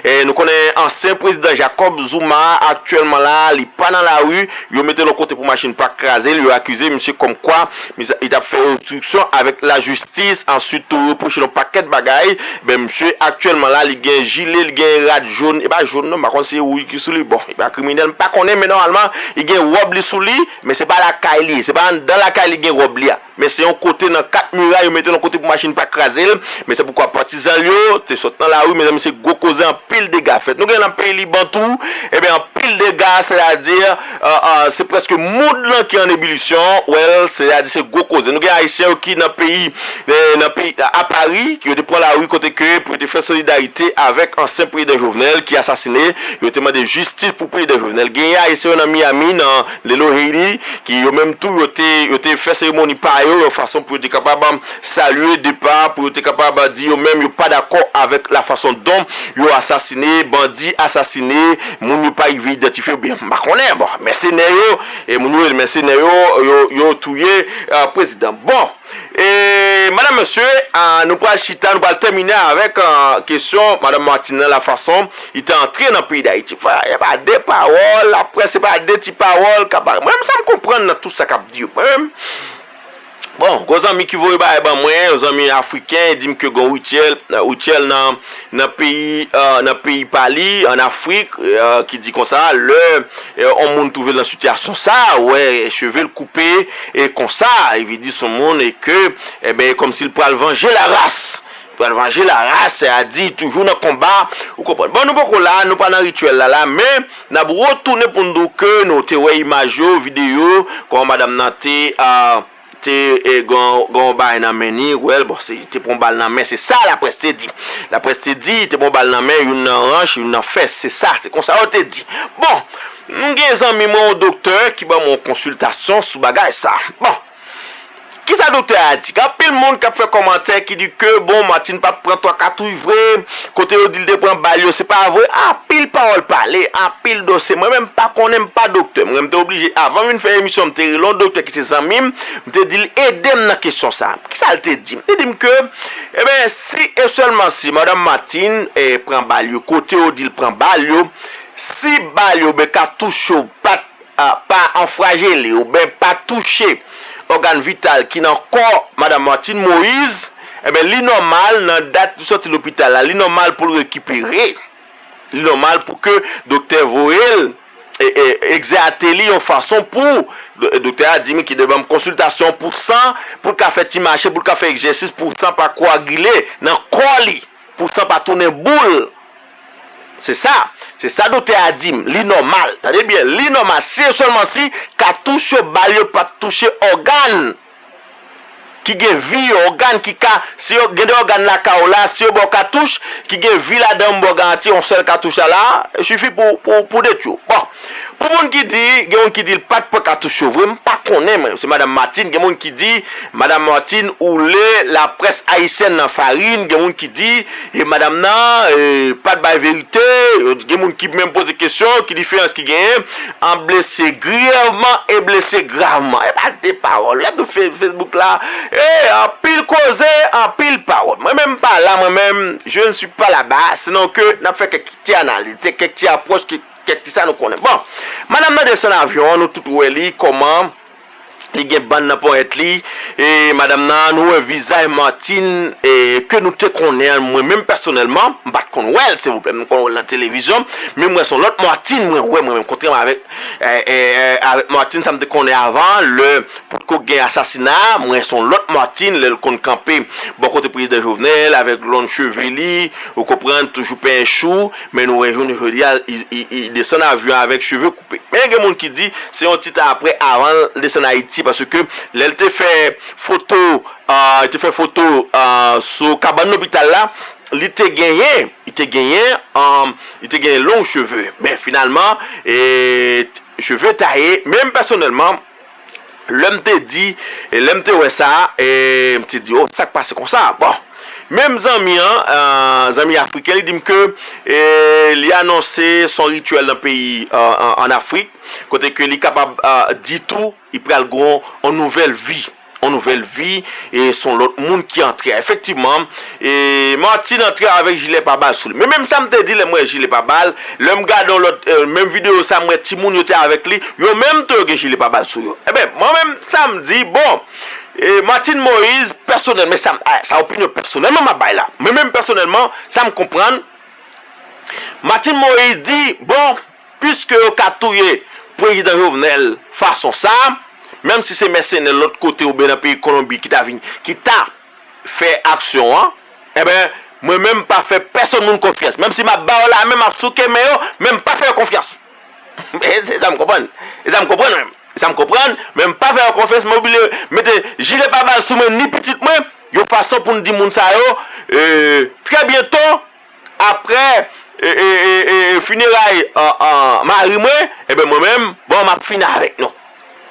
E nou konnen ansyen prezidan Jacob Zuma aktyèlman la, li pa nan lari. Yo mete l yon kote pou machin pa kraze l. Yo akize misye kòmkwa misye, li t ap fè obstriksyon avèk lajistis. Answit tou, yo reproche l yon pakèt bagay. Ben, misye aktyèlman la, li gen jile, li gen rad jòn. E pa jòn non, m pa konn si se wouj ki sou li. Bon, li pa kriminèl, m pa konnen, men nòmalman, li gen wòb li sou li, men se pa lakay li ye. Se pa anndan lakay li gen wòb li a. Men se yon kote nan kat miray, yo mete l yon kote pou machin pa kraze l. Men se poukwa patizan l yo te sot nan lari, mezanmi, se gwo koze, anpil dega fèt. Nou gen nan peyi Liban tou, ebyen, anpil dega, sètadi, euh, euh, se prèske mond lan ki an ebilisyon, well, sètadi se gwo koze. Nou gen Ayisyen yo ki nan peyi, eh, nan peyi, a Pari, ki yo te pran lari kote ke pou yo te fè solidarite avèk ansyen prezidan Jovenel ki asasine, yo te mande jistis pou prezidan Jovenel. Genyen Ayisyen yo nan Miami, nan Lelo Haiti, ki yo menm tou, yo te, yo te fè seremoni pa yo, yon fason pou yo te kapab, um, salye depa, pou yo te kapab, uh, di yo menm yo pa dakò avèk la fason dont yo asasine, bandi asasine, moun yo pa rive idantifye, oubyen, m pa konnen, bon, mèsenè yo, e moun yo rele mèsenè yo, yo, yo touye, uh, prezidan. Bon, e, madam, mesye, uh, nou pral chita, nou pral tèmine avèk, uh, kesyon madam Martine nan, la fason li te antre nan peyi Dayiti. Frè, e pa de pawòl, laprès, se pa de ti pawòl k ap pale. Mwen menm, sa m konprann nan tout sa k ap di yo. Mwen menm, bon, gon zanmi ki voye bagay ban mwen, yon zanmi afriken, li di m ke gon rityèl, rityèl nan, nan peyi, euh, nan peyi pa li, an Afrik, euh, ki di konsa, lè, euh, yon moun twouve l nan sitiyasyon sa, wè, cheve l koupe, e konsa, li vle di s on moun, e ke, e ben, e kòmsi l pral vanje la ras. Pral vanje la ras, sètadi toujou nan konba, ou konprann. Bon, nou poko la, nou pa nan rityèl la la, men n ap retounen pou n di w ke nou te wè imaj yo, videyo, kòman madanm nan te, ah, te, eh, gon, gon bagay nan men li, well, bon, se, te pran bal nan men, se sa laprès te di. Laprès te di, te pran bal nan men, youn nan ranch, youn nan fès, se sa, se konsa yo te di. Bon, nou gen zanmi mwen, yon doktè, ki ban mwen yon konsiltasyon sou bagay sa. Bon, Kisa doktè a di? Gen anpil moun k ap fè kòmantè ki di ke, bon, Martine pa t pran twa katouch vre, kote yo di l te pran bal yo, se pa vre. Anpil pawòl pale, anpil dosye. Mwen menm, m pa konnen, m pa doktè. Mwen, m te oblije, avan m vin fè emisyon, m te rele yon doktè ki se zanmi m, m te di l ede m nan kesyon sa. Kisa l te di m? Li di m ke, eben, si e sèlman si madanm Martine, eh, pran bal yo, kote yo di l pran bal yo, si bal yo, ben, katouch yo pa t a, pa anfrajele oubyen pa touche ògàn vital ki nan kò madanm Martine Moïse, eben, li nòmal, nan dat li sòti lopital la, li nòmal pou l rekipere. Li nòmal pou ke doktè voye l, e, e, egzète li yon fason pou, do-, doktè a di m ki dwe ban m konsiltasyon pou san, pou l ka fè ti mache, pou l ka fè egzèsis, pou san pa koagile nan kò li, pou san pa tounen boul. Se sa. Se sa doktè a di m. Li nòmal. Tande byen, li nòmal. Si e sèlman si katouch yo, bal yo pa t touche ògàn ki gen vi, ògàn ki ka, si yo gen de ògàn lakay ou la, si yo ba w katouch ki gen vi ladan, m ba w garanti, yon sèl katouch la la, sifi pou, pou, pou detwi w. Bon, pou moun ki di, gen moun ki di l pa t pran katouch yo vre, m pa konnen, mwen, se madanm Martine, gen moun ki di, madanm Martine woule laprès ayisyèn nan farin, gen moun ki di, e madanm nan, e, pa t bay verite, gen moun ki menm poze kesyon, ki diferans ki genyen ant blese griyèvman e blese gravman. E pa de pawòl. Lè m sou Fe-, Facebook la, e, anpil koze, anpil pawòl. Mwen menm pa la, mwen menm, je ne suis pas là-bas, sinon ke n ap fè kèk ti analiz, kèk ti apwòch, kèk, kèk ti sa nou konnen. Bon, madanm nan desann avyon an, nou tout wè li, kòman li gen bann nan ponyèt li, e madanm nan, nou wè vizaj Martine, e ke nou te konnen an, mwen menm pèsonèlman, m pa t konn wè l, silvouplè, m konn wè l nan televizyon, men mwen se yon lòt Martine, mwen wè mwen menm, kontrèman avèk, e, e, e, avèk Martine, sa m te konnen avan, lè potko gen asasina, mwen se yon lòt Martine, lè l konn kanpe bò kote prezidan Jovenel, avèk long cheve li, ou konprann, toujou penyen chou, men nou wè jounen jodi a, li, li, li desann avyon avèk cheve koupe. Men gen moun ki di se yon ti tan apre, avan l desann Ayiti, paske lè l te fè foto, ah, te fè foto, ah, sou kabann lopital la, li te genyen, li te genyen, ah, li te genyen long cheve. Men finalman, e, cheve taye. Men m pèsonèlman, lè m te di, e lè m te wè sa, e m te di, oh, sa k pase konsa? Bon, menm zanmi an, ah, zanmi afriken, li di m ke, e, li anonse se yon rityèl nan peyi, ah, an, an Afrik, kote ke li kapab, ah, di tou, li pral gon yon nouvèl vi. yon nouvèl vi, e se yon lòt moun ki antre. Efektivman, e Martine antre avèk jilè pabal sou li. Men menm sa m te di lè m wè jilè pabal, lè m gade yon lòt, e, menm videyo sa m wè timoun yo te avèk li, yo menm tou yo gen jilè pabal sou yo. Ebyen, mwen menm sa m di, bon, e Martine Moïse, pèsonèl, men sa, m- a, sa opinyon pèsonèlman m ap bay la. Mwen menm pèsonèlman, sa m konprann, Martine Moïse di, bon, piske yo ka touye prezidan Jovenel fason sa, menm si se mèsenè lòt kote oubyen nan peyi Kolonbi ki ta vin, ki ta fè aksyon an, enben, mwen menm m pa fè pèsonn moun konfyans. Menm si m ap ba yo lamen, m ap souke men yo, men m pa fè yo konfyans. E se sa m konprann. E sa m konprann menm. E sa m konprann, men m pa fè yo konfyans, men oblije mete jilè pabal sou mwen ni pitit mwen, yon fason pou n di moun sa yo, e, trè byento, apre, e, e, e, e, fineray, e, e, mari mwen, ebyen mwen menm, bon, m ap fini avèk nou.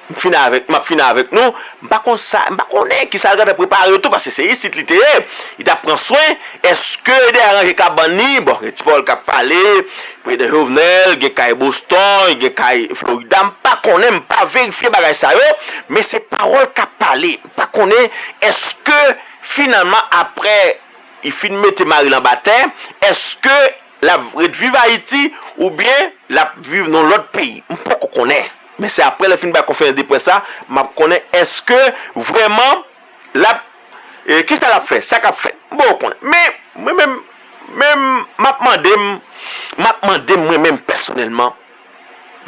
M fini avèk, m ap fini avèk nou. M pa konn sa, m pa konnen kisa l gentan prepare yo tou, paske se isit li te ye. Li t ap pran swen. Èske li te aranje kabann li? Bon, gen ti pawòl k ap pale. Prezidan Jovenel, gen kay Boston, gen kay Florida. M pa konnen, m pa verifye bagay sa yo. Men se pawòl k ap pale. M pa konnen èske finalman apre li fin mete mari l anba tè, èske l ap ret viv Ayiti oubyen l ap viv nan lòt peyi? M poko konnen. Men se apre lè l fin bay konferans de près sa, m ap konnen èske vrèman l ap, e, kisa l ap fè, sa k ap fèt. M poko konnen. Men, mwen menm, menm, m ap mande m, m ap mande m mwen menm pèsonèlman,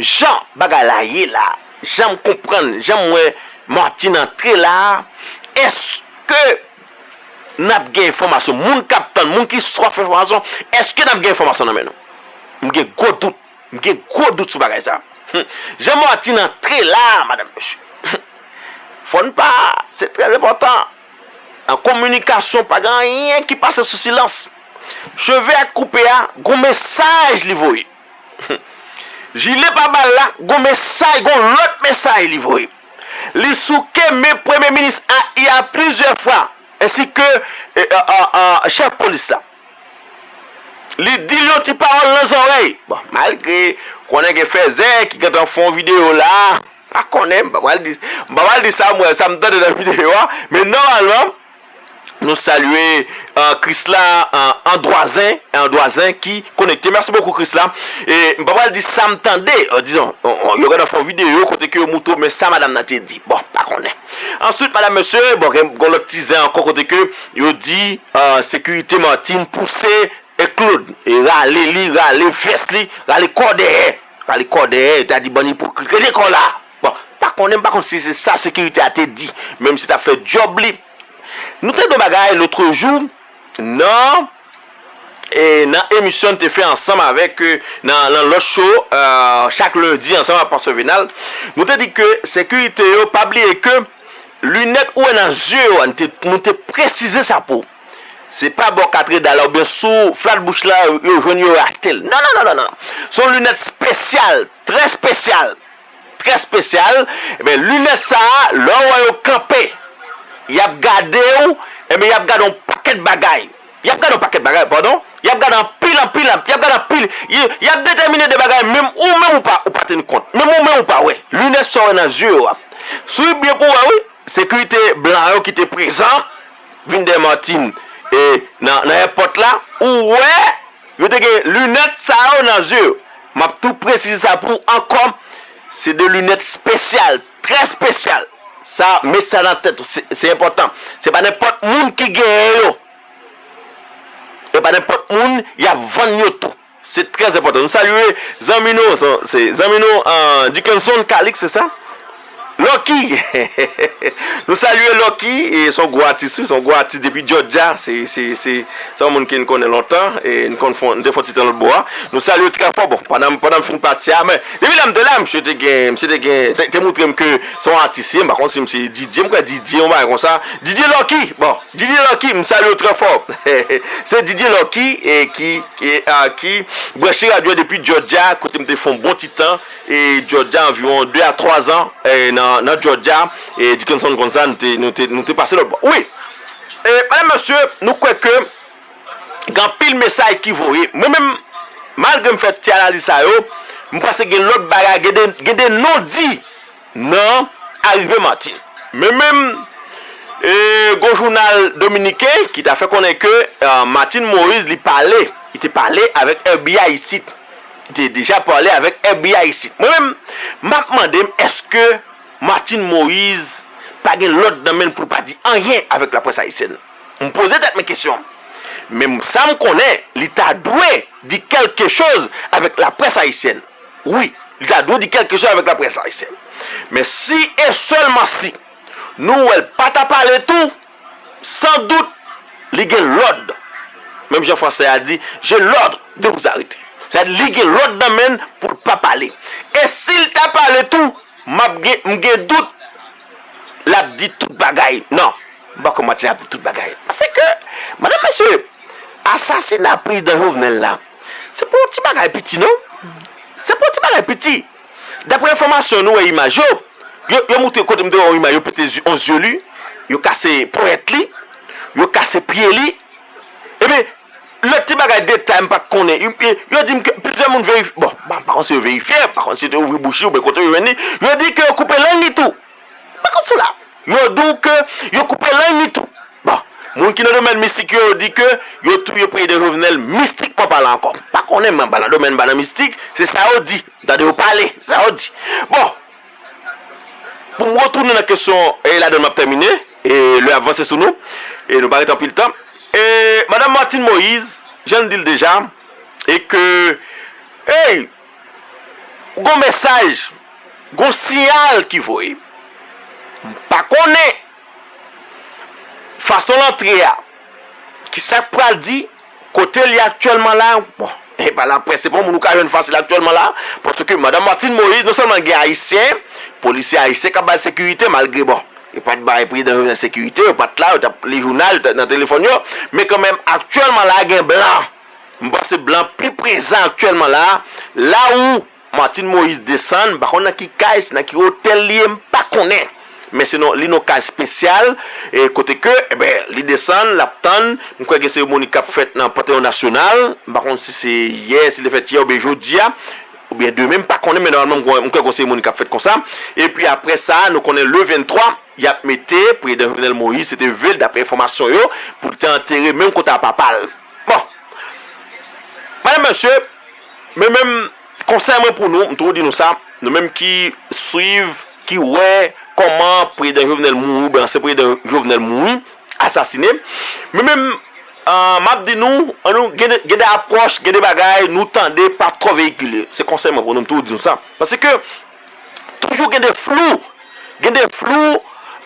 jan bagay la ye la, jan m konprann, jan m wè Martine antre la, èske n ap gen enfòmasyon? Moun k ap tann, moun ki swaf enfòmasyon, èske n ap gen enfòmasyon nan men nou? M gen gwo dout. M gen gwo dout sou bagay sa. Jan Martine antre la, madanm, mesye. Fò n pa, se trè enpòtan. Nan kominikasyon, pa gen anyen ki pase sou silans. Cheve a koupe a, gon mesaj li voye. Jile pa bal la, gon mesaj, gon lòt mesaj li voye. Li souke men premye minis a, a plizyè fwa, ensi ke, e, a, a, a, chèf polis la. Li di l yon ti pawòl nan zòrèy. Bon, malgre konnen gen fèzè ki gentan fè yon videyo la, pa konnen, m pa pral di, m pa pral di sa m wè, sa m tande nan videyo a, men nòmalman, nou salye, e, Krisla, e, Andwazen, Andwazen ki konekte. Mèsi bokou, Krisla. E m pa pral di sa m tande, e, dizon, on, on, yo gentan fè yon videyo kote ke yo moutre w men sa madanm nan te di. Bon, pa konnen. Answit, madanm, mesye, bon, gen, gen lòt tizè ankò kote ke yo di, e, sekirite Martine pouse e Claude, e rale li, rale vès li, rale kò dèyè, rale kò dèyè, ta di bann ipokrit, rete kò la. Bon, pa konnen, m pa konn si se sa sekirite a te di, menm si t ap fè djòb li. Nou tande yon bagay lotrejou, nan, e, nan emisyon n te fè ansanm avèk, e, nan, nan lòt show, e, chak lendi ansanm ak Pastè Venal, nou te di ke sekirite yo, pa bliye ke linèt ou wè nan zye yo a, nou te, nou te presize sa pou ou. Se pa bò katredal la oubyen sou flatbouch la yo, yo jwenn yo, yo achte l. Non, non, non, non, non. Se yon linèt espesyal, trè espesyal, trè espesyal. Ebyen, linèt sa a, lè w wè yo kanpe, y ap gade w, ebyen, y ap gade yon pakèt bagay. Y ap gade yon pakèt bagay, padon. Y ap gade anpil, anpil, anpil, y ap gade anpil. Y, y ap detèmine de bagay, menm ou menm ou pa, ou pa teni kont. Menm ou menm ou pa wè. Linèt sa w wè nan zye yo a. Swiv byen pou w wè, wi. Sekirite blan yo ki te prezan, vin dèyè Martine, e nan, nan èpòt la, ou wè, yo te gen linèt sa yo nan zye yo. M ap tou presize sa pou w ankò, se de linèt espesyal, trè espesyal. Sa, met sa nan tèt ou, se, se enpòtan. Se pa nenpòt moun ki genyen yo. E pa nenpòt moun y ap vann yo tou. Se trè enpòtan. Nou salye zanmi nou, se, se zanmi nou, e, Dickenson Calix, se sa? Lucky! Nou salye Lucky, e se yon gwo atis, wi, se yon gwo atis depi Georgia. Se, se, se, se yon moun ke n konnen lontan, e n konn fè, n te fè yon ti tan lòt bò a. Nou salye trè fò. Bon, pandan, pandan m fin pati a, men depi lè m te la, misye te gen, misye te gen, te, te moutre m ke se yon atis, m pa konn si misye D J, m kwè D J, yon bagay konsa. D J Lucky, bon, D J Lucky, m salye w trè fò. Se D J Lucky, e, ki, ki, a, ki branche radyo a depi Georgia, kote m te fè yon bon ti tan, e Georgia, anviwon de a twa zan, e, nan, nan Georgia, e Dickenson konn sa, nou te, nou te, nou te pase lòt bò. Wi, e, madanm, mesye, nou kwè ke gen anpil mesaj ki voye. Mwen menm, malgre m fè ti analiz sa yo, m panse gen lòt bagay, gen de, gen de non di nan arive Martine. Men menm, E, gon jounal dominiken ki ta fè konnen ke, e, Martine Moïse li pale, li te pale avèk F B I isit. Li te deja pale avèk F B I isit. Mwen menm, m ap mande m èske Martine Moïse pa gen lòd nan men l pou l pa di anyen avèk laprès ayisyèn. M poze tèt mwen kesyon. Men sa m konnen, li ta dwe di kèlke choz avèk laprès ayisyèn. Wi, li ta dwe di kèlke choz avèk laprès ayisyèn. Men si e sèlman si nou wè l pa ta pale tou, san dout, li gen lòd. Menm jan fransè a di, j'ai l'ordre de vous arrêter. Sètadi, li gen lòd nan men l pou l pa pale. E si l ta pale tou, m ap gen, m gen dout, l ap di tout bagay. Non, m pa kwè Martine ap di tout bagay. Paske, medam, mesye, asasina prezidan Jovenel la, se pa yon ti bagay piti, non. Se pa yon ti bagay piti. Daprè enfòmasyon nou wè imaj yo, yo, yo moutre kote m te wè yon imaj, yo pete zy- yon zye li, yo kase ponyèt li, yo kase pye li. Ebyen, lòt ti bagay detay m pa t konnen. Yo, yo, yo di m ke plizyè moun verifye, bon, m pa, m pa konn si yo verifye, m pa konn si yo te ouvri bouch li oubyen kote yo jwenn li. Yo di ke yo koupe lang li tou. M pa konn si w la. Yo di w ke yo koupe lang li tou. Bon, moun ki nan domèn mistik yo, yo di ke yo touye prezidan Jovenel mistikman palan ankò. M pa konnen, mwen pa nan domèn, m pa nan mistik, se sa yo di. M tande yo pale, se sa yo di. Bon, pou m retounen nan kesyon, e ladan m ap tèmine, e lè ap vanse sou nou, e nou pa ret anpil tan. E madam Martine Moïse, jan n di l deja, e ke, ey, gon mesaj, gon siyal ki voye. M pa konnen fason l antre a, kisa k pral di, kote l ye aktyèlman la, bon, e pa laprès, se pa yon moun ou ka jwenn fasil aktyèlman la, paske madam Martine Moïse, non sèlman gen ayisyen, polisye ayisyen k ap ba l sekirite, malgre, bon, yo pa t bay prezidan Jovenel sekirite, yo pa t la, yo t ap li jounal, yo t nan telefòn yo, men kanmenm, aktyèlman la, gen blan. M panse blan pi prezan aktyèlman la, la ou Martine Moïse desann, m pa konn nan ki kay, si nan ki otèl li ye, m pa konnen. Men se non, li nan kay espesyal, e kote ke, eben, li desann, l ap tann, m kwè gen seremoni k ap fèt nan Panteyòn Nasyonal, m pa konn si se yè, si li fèt yè oubyen jodi a, oubyen demen, m pa konnen, men nòmalman, m kwè, m kwè gon seremoni k ap fèt konsa. Epi apre sa, nou konnen le venntwa, y ap mete prezidan Jovenel Moïse, se te ve l, daprè enfòmasyon yo, pou l te antere menm kote a papa l. Bon, medam, mesye, men menm konsèy mwen pou nou, m toujou di nou sa, nou menm ki swiv, ki wè kòman prezidan Jovenel mouri, oubyen ansyen prezidan Jovenel mouri, asasine, men menm, ah, m ap di nou, an nou gen de, gen de apwòch, gen de bagay, nou tande pa twò veyikile. Se konsèy mwen pou nou, m toujou di nou sa. Paske, toujou gen de flou. Gen de flou,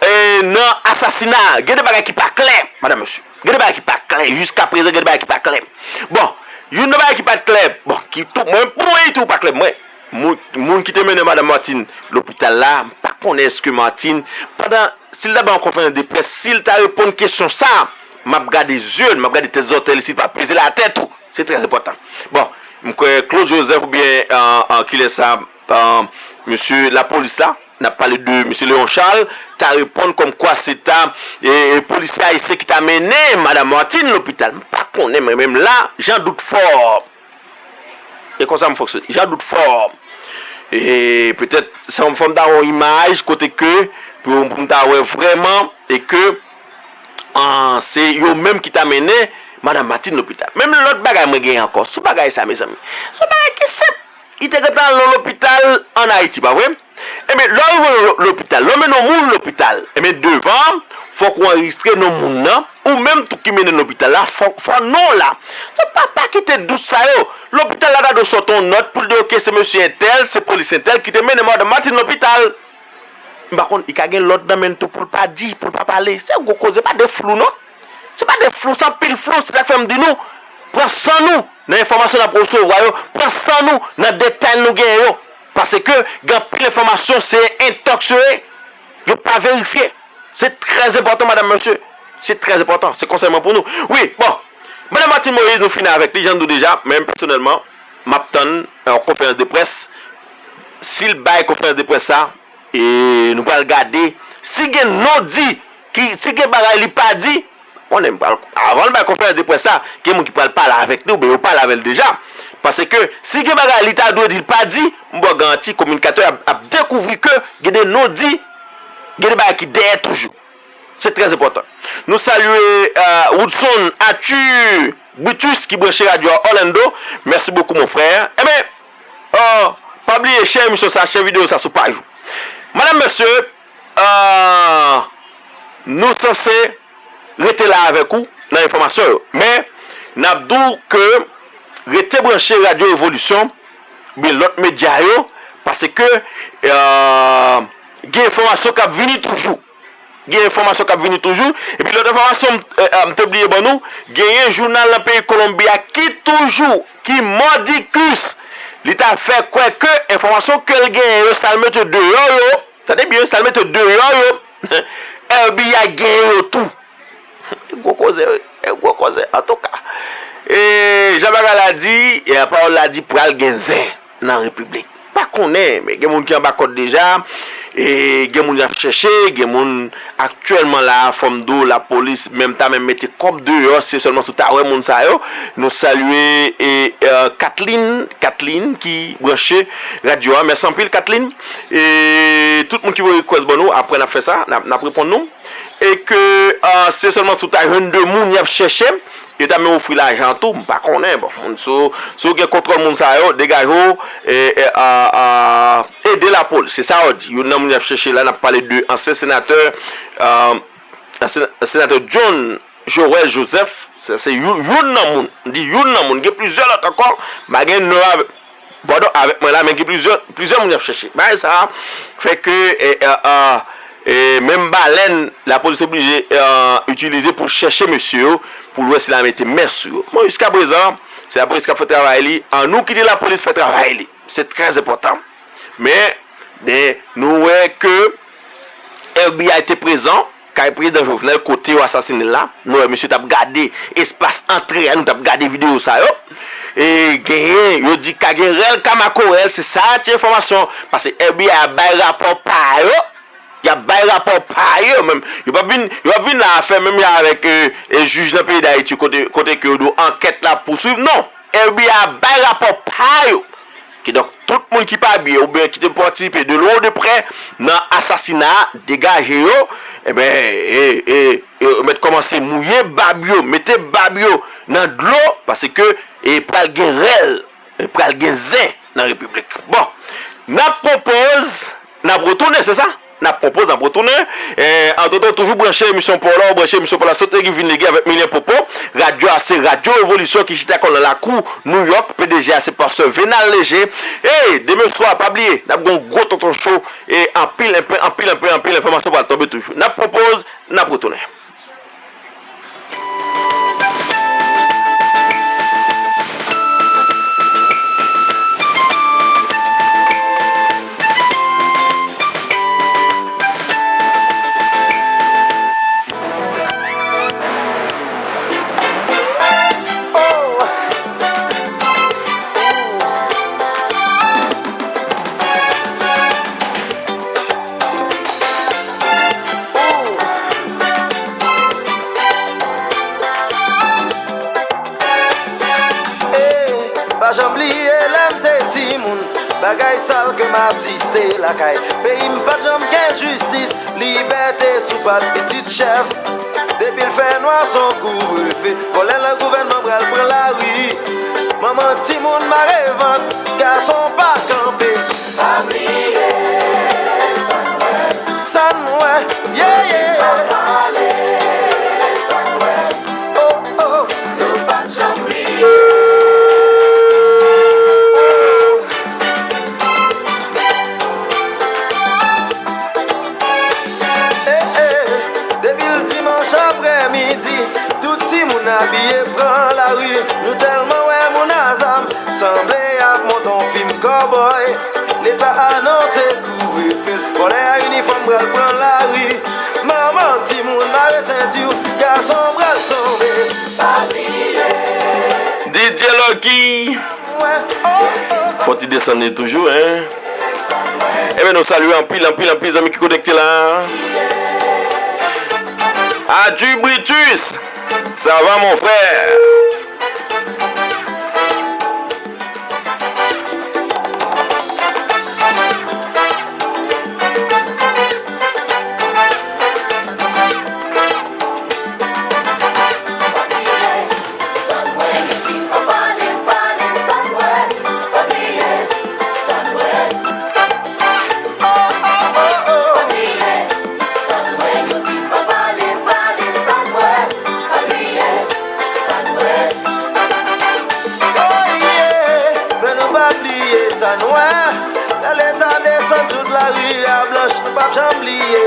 eh, nan asasina. Gen de bagay ki pa klè, madam, mesye. Gen de bagay ki pa klè. Jiska prezan, gen de bagay ki pa klè. Bon, youn nan bagay ki pa t klè, bon, ki tou, mwen, pou mwen, li tou pa klè. Mwen, moun, moun ki te mennen madam Martine lopital la, m pa konnen èske Martine, pandan, si l ta bay yon konferans de près, si l ta reponn kesyon sa, m ap gade zye l, m ap gade tèt zòtèy li, si l pa peze l atè tou. Se trè enpòtan. Bon, m kwè Claude Joseph oubyen, euh, euh, kilè sa, euh, mesye lapolis la, n ap pale de mesye Léon Charles, ta reponn kòmkwa se ta, e, e, polisye ayisyen ki ta mennen madam Martine lopital. M pa konnen, men menm la, jan dout fò. E konsa m fonksyone. Jan dout fò. E petèt, se yon fòm ta wè yon imaj kote ke, pou, pou m ta wè vrèman, e ke, ah, se yo menm ki ta mennen madam Martine lopital. Menm lòt bagay mwen gen ankò, sou bagay sa, mezanmi. Se yon bagay ki senp. Li te gentan al nan lopital ann Ayiti, pa vre? Ebyen, lè w rive nan lo-, lopital, lè w mennen yon moun lopital, ebyen, devan, fòk ou anrejistre non moun nan, ou menm tou ki mennen l lopital la, fò, fò non w la. Se pa, pa kite dout sa yo. Lopital la ta dwe sot yon nòt pou l di, oke, se mesye entèl, se polis entèl ki te mennen madam Martine lopital. M pa konn, li ka gen lòd nan men l tou pou l pa di, pou l pa pale. Se gwo koze, pa de flou, non. Se pa de flou, se anpil flou, se sa k fè m di nou, pran san nou nan enfòmasyon n ap resevwa yo, pran san nou nan detay nou genyen yo. Paske gen anpil enfòmasyon, se entòks yo ye. Yo pa verifye. Se trè enpòtan, madam, mesye. Se trè enpòtan. Se konsèy mwen pou nou. Wi, bon. Madam Martine Moïse, nou fini avèk li, jan m di w deja, men pèsonèlman, m ap tann yon konferans de près. Si l bay konferans de près sa, e nou pral gade si gen non di, ki, si gen bagay li pa di, konnen pral, avan l bay konferans de près sa, gen moun ki pral pale avèk li, oubyen yo pale avè l deja. Paske si gen bagay li ta dwe di, l pa di, m ba w garanti, kominikatè ap, ap dekouvri ke gen de non di, gen de bagay ki dèyè toujou. Se trè enpòtan. Nou salye, euh, Woodson Arthur Brutus ki branche radyo a Orlando. Mèsi bokou, mon frè. Enben, euh, pa bliye share emisyon sa, share videyo sa sou paj ou. Madam, mesye, euh, nou sanse rete la avèk ou nan enfòmasyon yo. Men, n ap di w ke rete branche Radyo Revolisyon, oubyen lòt medya yo, paske, euh, gen enfòmasyon k ap vini toujou. Gen enfòmasyon k ap vini toujou. Epi lòt enfòmasyon, m, euh, euh, m te bliye ban nou, genyen jounal nan peyi Kolonbi a ki toujou, ki mòdikis, li ta fè kwè ke enfòmasyon ke l genyen yo, sa l mete deyò yo, tande byen, sa l mete deyò yo, F B I genyen yo tou. E gwo koze, wi. E gwo koze. Antouka, e jan bagay la di, e pawòl la di pral gen zen nan repiblik. Pa konnen, men gen moun ki anba kòd deja, e gen moun y ap chèche, gen moun aktyèlman la, fò m di w, lapolis menm ta menm mete kòb deyò, se sèlman si w ta wè moun sa yo. Nou salye, e, e, Kathleen, Kathleen ki branche radyo a. Mèsi anpil, Kathleen. E tout moun ki voye request ban nou, apre n ap fè sa, n ap, n ap reponn nou. E ke, ah, se sèlman si w ta jwenn de moun y ap chèche, yo ta menm ofri lajan tou, m pa konnen. Bon, moun, si w, si w gen kontwòl moun sa yo, degaje w, e, e, a, a, ede lapolis. Se sa yo di. Youn nan moun y ap chèche la, n ap pale de ansyen senatè, ah, ansyen, senatè John Joël Joseph, se, se you-, youn nan moun, m di youn nan moun, gen plizyè lòt ankò, m pa gen non avè, padon, avèk mwen la, men gen plizyè, plizyè moun y ap chèche. Bagay sa a fè ke, e, e, e, e, menm balèn, lapolis oblije, e, itilize pou l chèche mesye yo, pou l wè si l a mete men sou yo. Bon, jiskaprezan, se lapolis k ap fè travay li, annou kite lapolis fè travay li. Se trè enpòtan. Men, men, nou wè ke F B I te prezan kay prezidan Jovenel kote yo asasinen l la. Nou wè misye t ap gade espas antre a, nou t ap gade videyo sa yo. E genyen, yo di ka gen rèl ka makorèl, se sa ti enfòmasyon. Paske F B I ap bay rapò pa yo. Y ap bay rapò pa yo menm. Yo p ap vin, yo p ap vin la fè menm jan avèk, e, e, jij nan peyi Dayiti kote, kote ke yo di w ankèt la ap pouswiv. Non. F B I ap bay rapò pa yo. Kidonk, tout moun ki pa byen oubyen ki te patisipe de lwen ou de prè nan asasina a, degaje yo, enben, e, e, e, yo mèt kòmanse mouye bab yo, mete bab yo nan dlo, paske, e, pral gen rèl, e, pral gen zen nan repiblik. Bon, n ap pran pòz, n ap retounen, se sa? N ap pran pòz, n ap retounen. E, antretan, toujou branche emisyon pa w la, ou branche emisyon pa w la, sot legi vin legi avèk Milyen Popo. Radyo a se Radyo Revolisyon ki chita kò l nan lakou New York. P D G a se pastè Venal Léger. E, demen swa, pa bliye, n ap gen yon gwo tonton show. E, anpil, anpil, anpil, anpil, anpil enfòmasyon pral tonbe toujou. N ap pran pòz, n ap retounen. Ey, pa janm bliye lè m te timoun, bagay sal ke m asiste lakay. Peyi m pa t janm gen jistis, libète sou pat pitit chèf. Depi l fè nwa, s on kouvrefe. Vòlè nan gouvènman pral pran lari. Manman timoun mare vant, gason pa kanpe. Pa bliye sa n wè. Sa n wè, yeah, yeah. Pa pale sa n wè. Oh, oh. Nou p ap janm bliye. Eh, eh, depi l dimanch aprèmidi, tout timoun abiye pran lari. Nou tèlman wè moun a zam, sanble y ap monte yon fim kòbòy. Leta anonse kouvrefe l, vòlè a inifòm pral pran lari. Manman timoun mare senti w, gason pral tonbe. D J Lucky. Fò ti desann li toujou, en. Ebyen, nou salye anpil, anpil, anpil zanmi ki konekte la. Arthur Brutus, ça va, mon frère?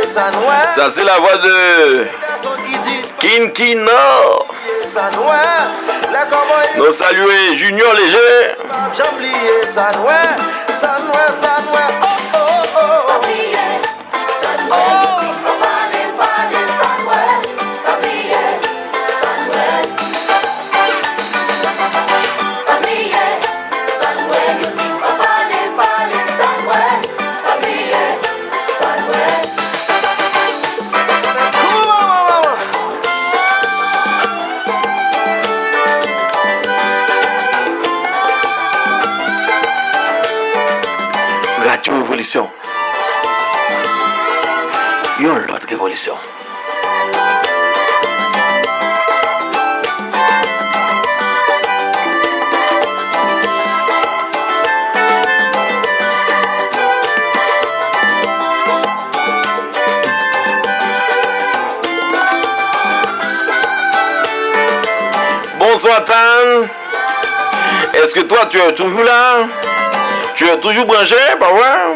Ça, c'est la voix de Kinky Nord. Nous saluons Junior Léger. Radyo Revolisyon. Yon lòt revolisyon. Bonsoir Tan. Est-ce que toi tu es toujours là? Tu es toujours branché, pa vre?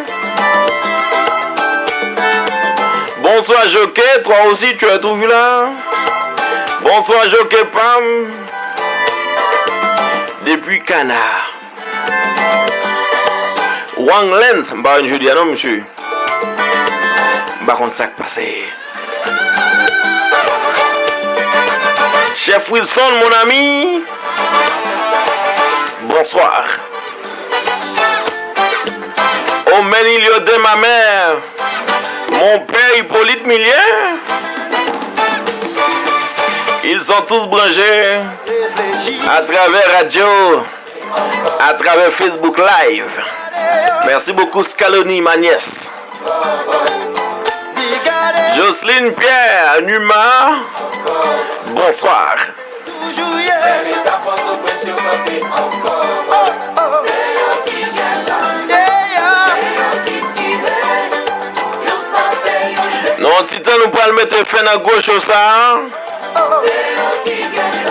Bonsoir Jockey, toi aussi tu es toujours là? Bonsoir Jockey Pam. Depi Kana. Wang Lens, m pa wè n jodi a non, mesye. M pa konn sa k pase. Chef Wilson, mon ami, bonsoir. Omen Ilioden, ma mère, mon père Hippolyte Milien, ils sont tous branchés à travers radio, à travers Facebook Live. Merci beaucoup, Scaloni, ma nièce. Jocelyne Pierre, Numa, bonsoir. Nan yon ti tan, nou pral mete fen nan gwo cho sa a.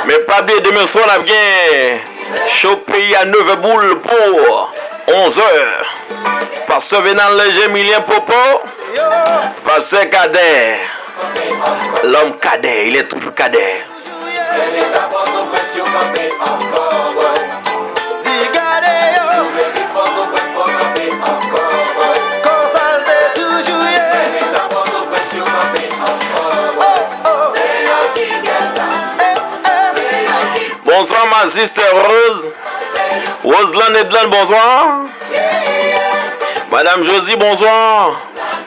Men pa bliye, demen swa, n ap gen cho peyi a, nèf è boul pou onz è. Pastè Venal Leje, Milyen Popo, Pastè Kadè, lòm Kadè, il est toujours Kadè. Bonswa, ma sister Rose. Roseland Edland, bonswa. Madam Josie, bonswa.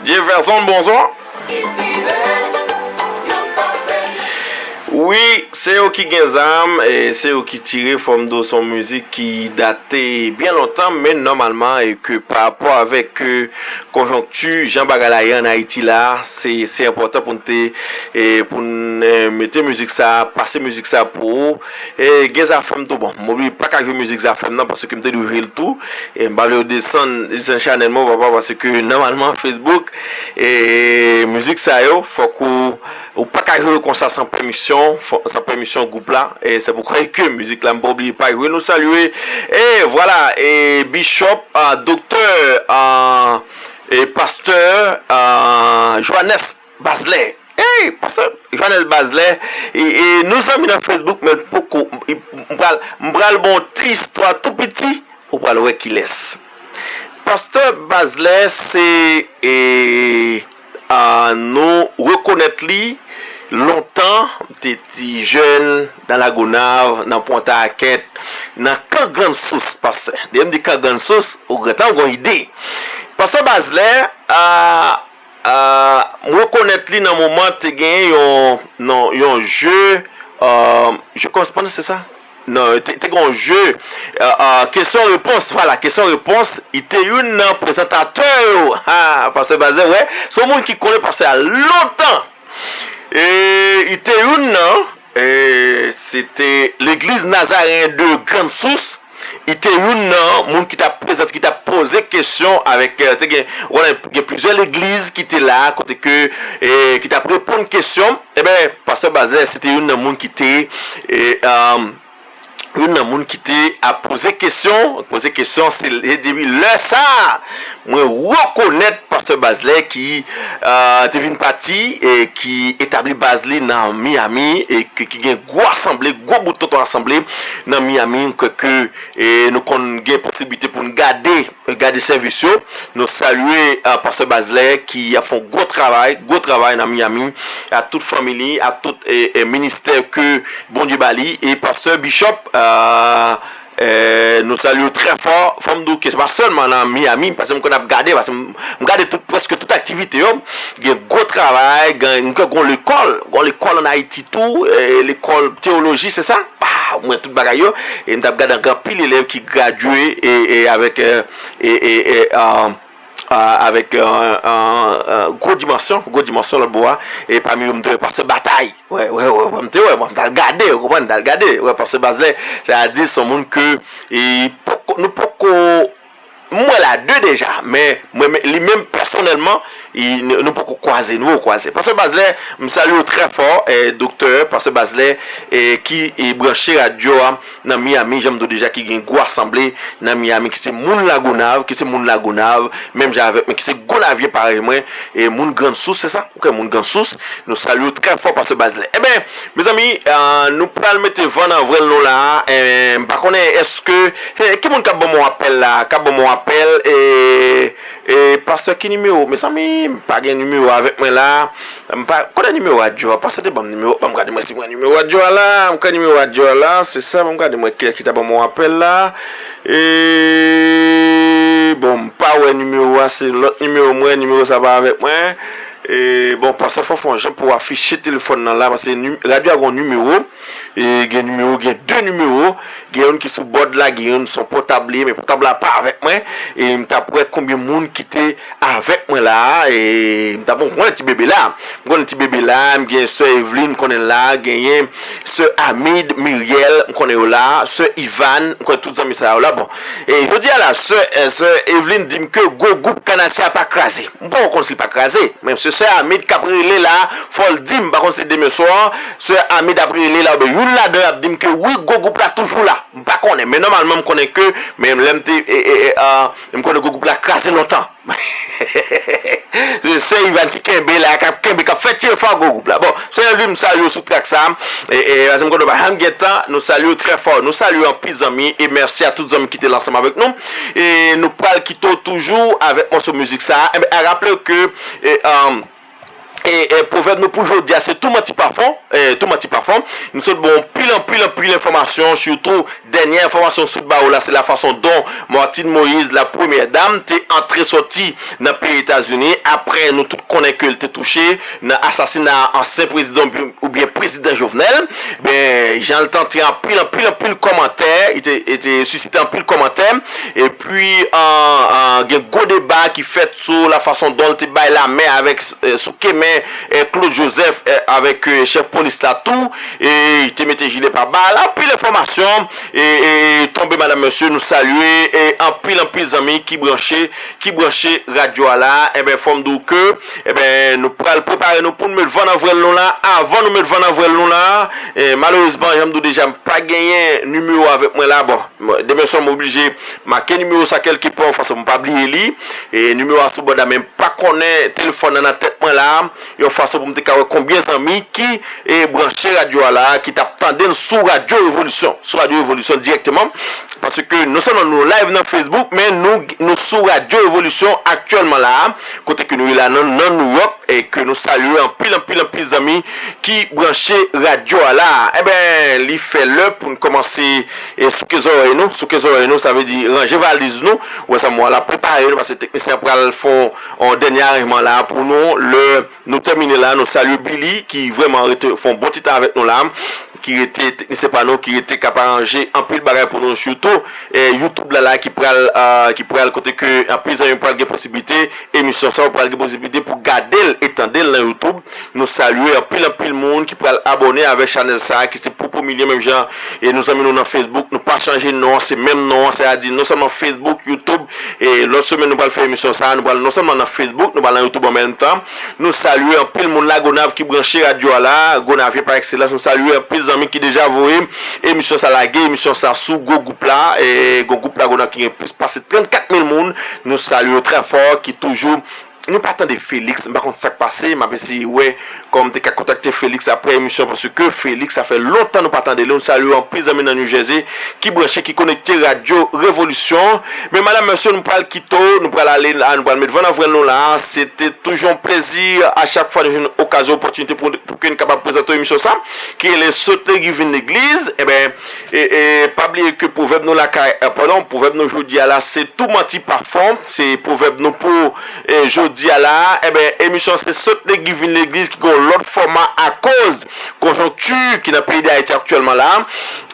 Jefferson, bonswa. Wi, se yo ki gen zam, e se yo ki tire. Fò m di w, se yon mizik ki date byen lontan, men nòmalman, e ke pa rapò avèk, e, konjonkti, jan bagay la ye ann Ayiti la, se, se enpòtan pou n te, e, pou n, e, mete mizik sa, pase mizik sa pou ou. E, gen Zafèm tou, bon, m oblije pa ka jwe mizik Zafèm nan, paske m te dwe jwe l tou. E m pa vle yo desann, desann chanèl mwen, papa, paske nòmalman Facebook, e mizik sa yo, fòk ou, ou pa ka jwe yo konsa san pèmisyon, fò-, san pèmisyon gwoup la. E se poukwa ke mizik la, m pa oblije pa jwe. Nou salye, e vwala, e Bishop, a, Doktè, a, e Pastè, a, Johannes Bazelais. Ey, Pastè Johannes Bazelais, e, e nou zanmi nan Facebook, men poko, e, m pral, m pral ba w ti istwa tou piti, ou pral wè kilès. Pastè Bazelais, se, e, a, nou rekonèt li lontan, m te ti jèn, nan Lagonav, nan Pwontakèt, nan Kan Grann Sous, pastè. Depi m di Kan Grann Sous, ou gentan gon ide. Pastè Bazelais, a, Ah, m rekonèt li nan moman te gen yon, non, yon je, ah, je correspondance, se sa? Non, te, te gen yon je, ah, ah, kesyon repons, vwala, kesyon repons, li te youn nan prezantatè yo. Ha, pastè Bazelais, wè, se yon moun ki konnen pastè a lontan. E li te youn nan, e, se te Legliz Nazaren de Grann Sous. Li te youn nan moun ki t ap prezante, ki t ap poze kesyon avèk, e, te gen, w konnen, gen plizyè legliz ki te la, kote ke, e, ki t ap reponn kesyon. Eben, pastè Bazelais, se te youn nan moun ki te, e, um, youn nan moun ki te ap poze kesyon, poze kesyon, se depi lè sa a, mwen rekonèt pastè Bazlè ki te vin pati, e ki etabli baz li nan Miami, e ki gen gwo asanble, gwo bout tonton asanble nan Miami, ke nou konn gen posiblite pou n gade gade sèvis yo. Nou salye pastè Bazlè ki ap fè yon gwo travay, gwo travay nan Miami, ak tout fanmi li, ak tout ministè ke Bondye ba li, e pastè Bishop, nou salye w trè fò. Fò m di w ke se pa sèlman nan Miami, paske m konn ap gade, paske m gade tout, prèske tout aktivite yo. Gen gwo travay, gen gwo lekòl, gwo lekòl ann Ayiti tou, lekòl teyoloji, se sa? Mwen tout bagay yo, e m t ap gade gen anpil elèv ki gradye e avèk e avèk gwo dimansyon, gwo dimansyon lòt bò a. E pami yo m te wè pastè Batay. Wè, wè, wè, m te wè, mwen m t al gade, ou konprann, m t al gade. Wè, pastè Bazlè, sètadi se yon moun ke nou poko m wè l a de deja, men mwen li menm pèsonèlman, nou poko kwaze, nou poko kwaze. Pastè Bazlè, m salye w trè fò, doktè, pastè Bazlè, ki branche radyo a nan Miami, jan m di w deja, ki gen gwo asanble nan Miami, ki se moun Lagonav, ki se moun Lagonav, menm jan avèk mwen, ki se Gonavyen parèy mwen, e moun Grann Sous, se sa? Ou kwè moun Grann Sous, nou salye w trè fò, pastè Bazlè. Enben, mezanmi, nou pral mete van nan vrèl nou la a. M pa konnen èske, ki moun k ap ban m yon apèl la, k ap ban m yon apèl, e pastè, ki nimewo? Mezanmi, m pa gen nimewo avèk mwen la. M pa konnen nimewo radyo a. Pastè te ban m nimewo, ban m gade mwen si mwen nimewo radyo a la. M kwè nimewo radyo a la, se sa, ban m gade mwen kilès ki ta ban m yon apèl la. E bon, m pa wè nimewo a, se lòt nimewo m wè, nimewo sa pa avèk mwen. E bon, pastè, fò w fè yon jan pou w afiche telefòn nan la, paske radyo a gen yon nimewo, e gen nimewo, gen de nimewo, gen youn ki sou bòd la, gen youn sou pòtab li, men pòtab la pa avèk mwen, e m t ap wè konbyen moun ki te avèk mwen la a, e m t ap, bon, m konnen ti bebe la, m konnen ti bebe la, m gen sè Evelyn, m konnen l la, genyen sè Amide, Miriel, m konnen yo la, sè Ivan, m konnen tout zanmi sa yo la, bon. E jodi a la, sè, sè Evelyn di m ke gwo gwoup Kanal Sè a pa kraze. M poko konn si l pa kraze, men se sè Amide k ap rele la, fò l di m, m pa konn si demen swa, sè Amide ap rele la, oubyen youn ladan yo ap di m ke wi, gwo gwoup la toujou la. M pa konnen, men nòmalman m konnen ke, men lè m te, e, e, e, a, m konnen gwo gwoup la kraze lontan. Se sè Ivan ki kenbe la, k ap kenbe, k ap fè tire fò gwo gwoup la. Bon, sè Evelyn, m salye w sou trak sa. E, e, paske m konnen w pa janm gen tan, nou salye w trè fò. Nou salye w anpil zanmi, e mèsi a tout zanmi ki te la ansanm avèk nou. E nou pral kite w toujou avèk mòso mizik sa. Enben, a raple w ke, e, um, e, e pwovèb nou pou jodi a, se tou manti pa fon, e, tou manti pa fon. Nou sot ba w anpil, anpil, anpil enfòmasyon, sitou dènye enfòmasyon sot ba w la, se lafason dont Martine Moïse, la premyè dam, te antre sòti nan peyi Etazini, apre nou tout konnen ke l te touche nan asasina ansyen prezidan oubyen prezidan Jovenel. Ben, jan l te antre, anpil, anpil, anpil kòmantè, li te, li te sisite anpil kòmantè, epi, an, an, gen gwo deba ki fèt sou lafason dont l te bay lamen avèk, e, souke men, e, Claude Joseph, e, avèk, e, chèf polis la tou, e li te mete jile pabal, anpil enfòmasyon, e, e, e tonbe madanm mesye, nou salye, e anpil, anpil zanmi ki branche, ki branche radyo a la, enben, fò m di w ke, enben, nou pral prepare nou pou n met van nan vrèl nou la, avan nou met van nan vrèl nou la, e malerezman, jan m di w deja, m pa genyen nimewo avèk mwen la, bon, demen swa m oblije make nimewo sa kèlkepè, yon fason pou m pa bliye li, e nimewo a sou bòd la, men m pa konnen telefòn nan nan tèt mwen la, yon fason pou m te ka wè konbyen zanmi ki, e, branche radyo a la, ki t ap tande n sou Radyo Revolisyon. Sou Radyo Revolisyon dirèkteman. Paske non sèlman nou live nan Facebook, men nou, nou sou Radyo Revolisyon aktyèlman la, kote ke nou ye la nan, nan New York, e ke nou salye anpil, anpil, anpil zanmi ki branche radyo a la. Enben, li fè lè pou n kòmanse, e, souke zòrèy nou. Souke zòrèy nou, sa vle di ranje valiz nou. Ou wè sa m wè la, prepare nou, paske teknisyen an pral fè yon, yon dènye aranjman la pou nou. Lè nou tèmine la, nou salye Billy, ki vrèman rete fè yon bon ti tan avèk nou la, ki rete teknisyen pa nou, ki rete k ap aranje anpil bagay pou nou, sitou, e, YouTube la, la, ki pral, a, ki pral kote ke anpil zanmi pral gen posiblite, emisyon sa yo pral gen posiblite pou gade l e tande l nan YouTube. Nou salye anpil, anpil moun ki pral abòne avèk chanèl sa a, ki se pwopo Pomilye, menm jan, e nou zanmi nou nan Facebook, nou pa chanje non an, se menm non an, sètadi non sèlman Facebook, YouTube, e lòt semèn nou pral fè emisyon sa a, nou pral non sèlman nan Facebook, nou pral nan YouTube an menm tan. Nou salye anpil moun Lagonav ki branche radyo a la, Gonavyen pa ekselans, nou salye anpil zanmi ki deja voye emisyon sa lage, emisyon sa sou gwo gwoup la, e gwo gwoup Lagonav ki gen plis pase trannkat mil moun, nou salye yo trè fò, ki toujou Nou pa tande Felix, m pa konn sa k pase, m ap eseye wè kòman m te ka kontakte Felix apre emisyon, paske Felix, sa fè lontan nou pa tande li. Nou salye w anpil, zanmi nan New Jersey, ki branche, ki konekte Radyo Revolisyon. Men, madanm, mesye, nou pral kite w, nou pral ale la, nou pral met van nan vwèl nou la. Se te toujou yon plezi, a chak fwa nou jwenn okazyon, opòtinite pou, pou ke n kapab prezante w emisyon sa, ki rele Sot Legliz Vin Legliz. Eben, e, e, pa bliye ke pwovèb nou lakay, e, padon, pwovèb nou jodi a la, se tou manti pa fon. Se pwovèb nou pou e jodi a la, eben, emisyon se Sot Legliz Vin Legliz ki gen yon lòt fòma akoz konjonkti ki nan peyi Dayiti aktyèlman la.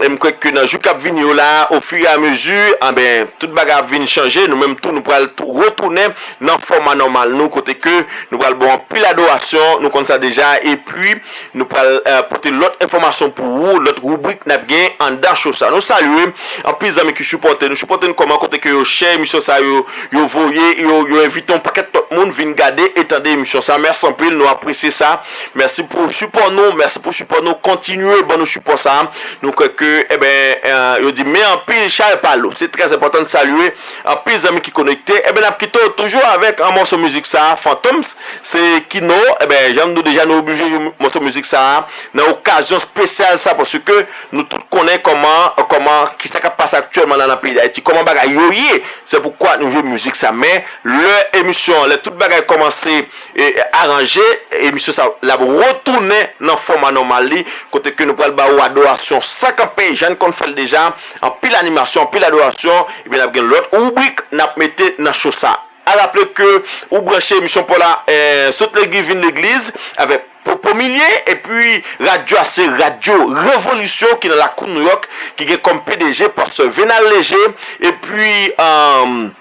E m kwè ke nan jou k ap vini yo la, ofiramezu, eben, tout bagay ap vin chanje. Nou menm tou, nou pral tou retounen nan fòma nòmal nou, kote ke nou pral ba w anpil adorasyon, nou konn sa deja, epi nou pral, eh, pote lòt enfòmasyon pou ou, lòt ribrik n ap gen anndan cho sa. Nou salye anpil zanmi ki sipòte nou. Sipòte nou kòman? Kote ke yo share emisyon sa, yo, yo voye, yo, yo envite yon pakèt lòt moun vin gade e tande emisyon sa. Mèsi anpil, nou apresye sa. Mèsi pou sipò nou, mèsi pou sipò nou. Kontinye ban nou sipò sa. Nou kwè ke, eben, eh, yo di, men anpil chay pa lou. Se trè enpòtan de salye anpil zanmi ki konekte. Eben, n ap kite w toujou avèk yon mòso mizik sa, Fantoms. Se Kino. Eben, jan m di w deja, nou oblije jwe mòso mizik sa a nan okazyon espesyal sa, paske nou tout konnen kòman, kòman, kisa k ap pase aktyèlman la nan peyi Dayiti, kòman bagay yo ye. Se poukwa nou jwe mizik sa. Men, lè emisyon an, lè tout bagay kòmanse, e, aranje, emisyon sa, l ap retounen nan fòma nòmal li, kote ke nou pral ba ou adorasyon san kanpe, jan n konn fè l deja, anpil animasyon, anpil adorasyon, epi n ap gen lòt ribrik n ap mete nan cho sa. A raple ke ou branche emisyon pa w la, eh, Sot Legliz Vin Legliz, avèk Popo Milye, epi radyo a se Radyo Revolisyon ki nan lakou Nouyòk, ki gen kòm P D G Pastè Venal Léger, epi, um,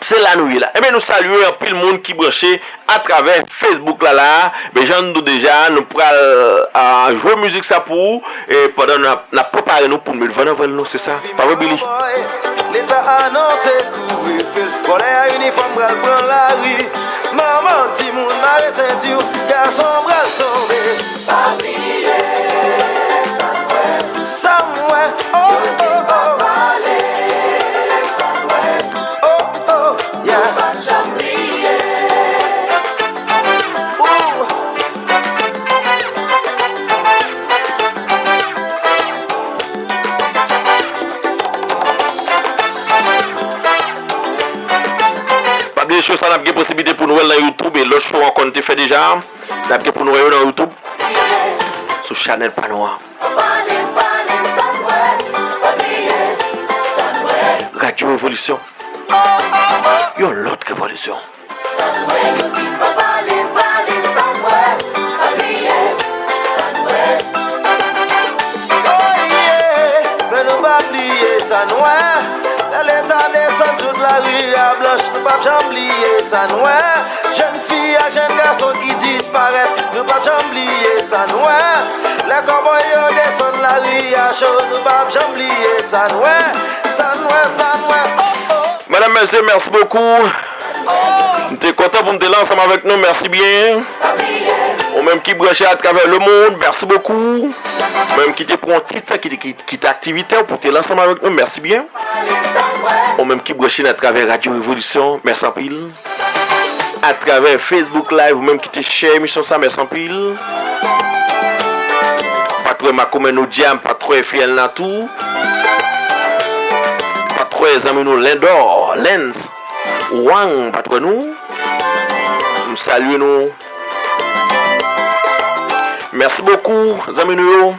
se la nou ye la. Ebyen, nou salye anpil moun ki branche atravè Facebook la la. Men jan n di w deja, nou pral, ah, jwe mizik sa pou ou. E pandan n ap, n ap prepare nou pou n met van nan vwèl nou, se sa. Pa vre, Billy? Leta anonse kouvrefe, vòlè a inifòm pral pran lari. Manman timoun mare senti w, gason pral tonbe. Pa bliye sa m wè. Sa m wè, oh, oh, oh. Oh, oh, yeah. Ooh. Pa bliye show sa n ap gen posiblite pou nou wè l nan YouTube e lòt show ankò n te fè deja. N ap gen pou nou wè yo nan YouTube. Sou chanèl pa nou an. Radyo Revolisyon. Yon lòt revolisyon. Oh yeah, men nou pa bliye sa n wè. Lè Leta desann tout lari a blanch, nou p ap janm bliye sa n wè. Jèn fi ak jèn gason ki disparèt, nou p ap janm bliye sa n wè. Lè kòbòy yo desann lari a cho, nou p ap janm bliye sa n wè. Sa n wè, sa n wè, oh, oh. Medam, mesye, mèsi bokou. M te kontan pou m te la ansanm avèk nou. Mèsi byen. Ou menm ki branche atravè lemonn, mèsi bokou. Ou menm ki te pran ti tan, ki te, ki, ki te aktivite w pou te la ansanm avèk nou, mèsi byen. Ou menm ki branche n atravè Radyo Revolisyon, mèsi anpil. Atravè Facebook Live, ou menm ki te share emisyon sa, mèsi anpil. Pa t wè Makomè Nodia, pa t wè Fiel Natou. Pa t wè zanmi nou Lendor, Lens, Wang, pa t wè nou. M salye nou. Mèsi bokou, zanmi nou yo.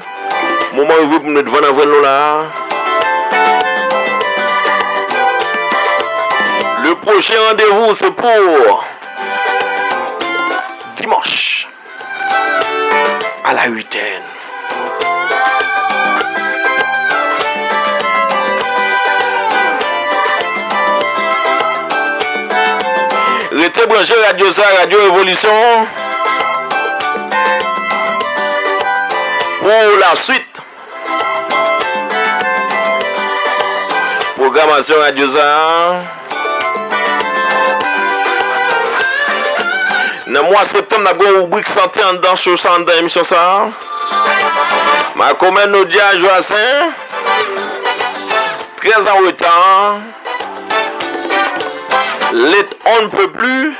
Moman rive pou nou devan nan vwèl nou la. Le prochain rendez-vous, se pou dimanch. A la itèn. Rete branche radyo sa, Radyo Revolisyon, pou la swit. Pwogramasyon radyo sa a. Nan mwa septanm, n ap gen yon ribrik sante anndan show sa, anndan emisyon sa a. Makomè Nodia Joassaint, très en retard. Late on ne peut plus.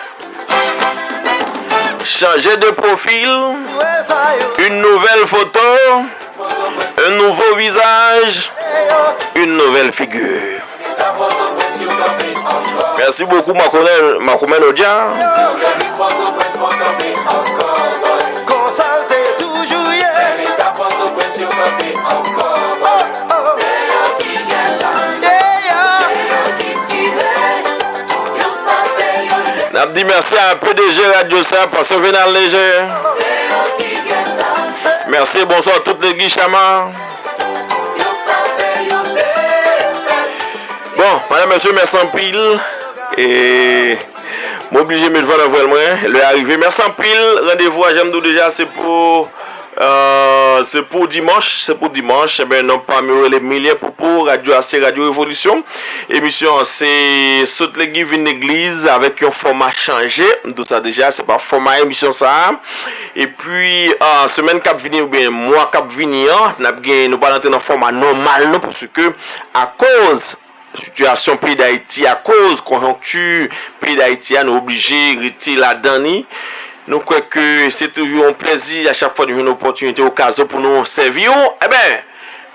Changer de profil. Une nouvelle photo. Un nouveau visage, une nouvelle figure. Merci beaucoup, Makomè, Makomè Nodia. Konsa l te toujou ye. N ap di mèsi a P D G radyo sa, Pastè Venal Léger. Mèsi, bonswa tout legliz Chama. Bon, madanm, mesye, mèsi anpil. E m oblije met van nan vwèl mwen. Lè a rive. Mèsi anpil. Randevou a, jan m di w deja, se pou, euh, se pou dimanch. Se pou dimanch. Enben, non pa m yo rele Milyen Popo. Radyo a se Radyo Revolisyon. Emisyon an se Sot legliz vin legliz avèk yon fòma chanje. M di w sa deja, se pa fòma emisyon sa a. Epi, ah, semèn k ap vini oubyen mwa k ap vini an, n ap gen, nou pral antre nan fòma nòmal nou, paske akoz sitiyasyon peyi Dayiti, akoz konjonkti peyi Dayiti a, nou oblije rete ladan li. Nou kwè ke se toujou yon plèzi a chak fwa nou jwenn opòtinite, okazyon pou nou sèvi w. Enben,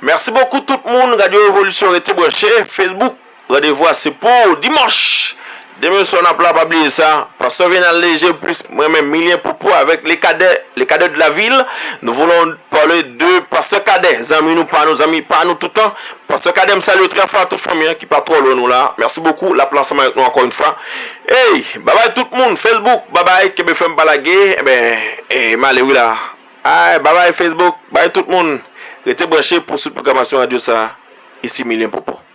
mèsi bokou tout moun, Radyo Revolisyon, rete branche, Facebook, randevou a se pou dimanch. Demen swa n ap la, pa bliye sa. Pastè Venal Léger, plis mwen menm, Milyen Popo avèk le Kadè, le Kadè de la vil. Nous voulons parler de Pastè Kadè, zanmi nou, pa nou, zanmi pa nou toutan. Pastè Kadè, m salye w trè fò, tout fanmi an ki pa twò lwen nou la. Mèsi bokou, l ap la ansanm avèk nou ankò yon fwa. Ey, babay tout moun, Facebook, babay, kenbe fèm pa lage. Enben, e, m ale wi la. Ay, babay Facebook, bay tout moun. Rete branche pou sou pwogramasyon radyo sa a. Isi Milyen Popo.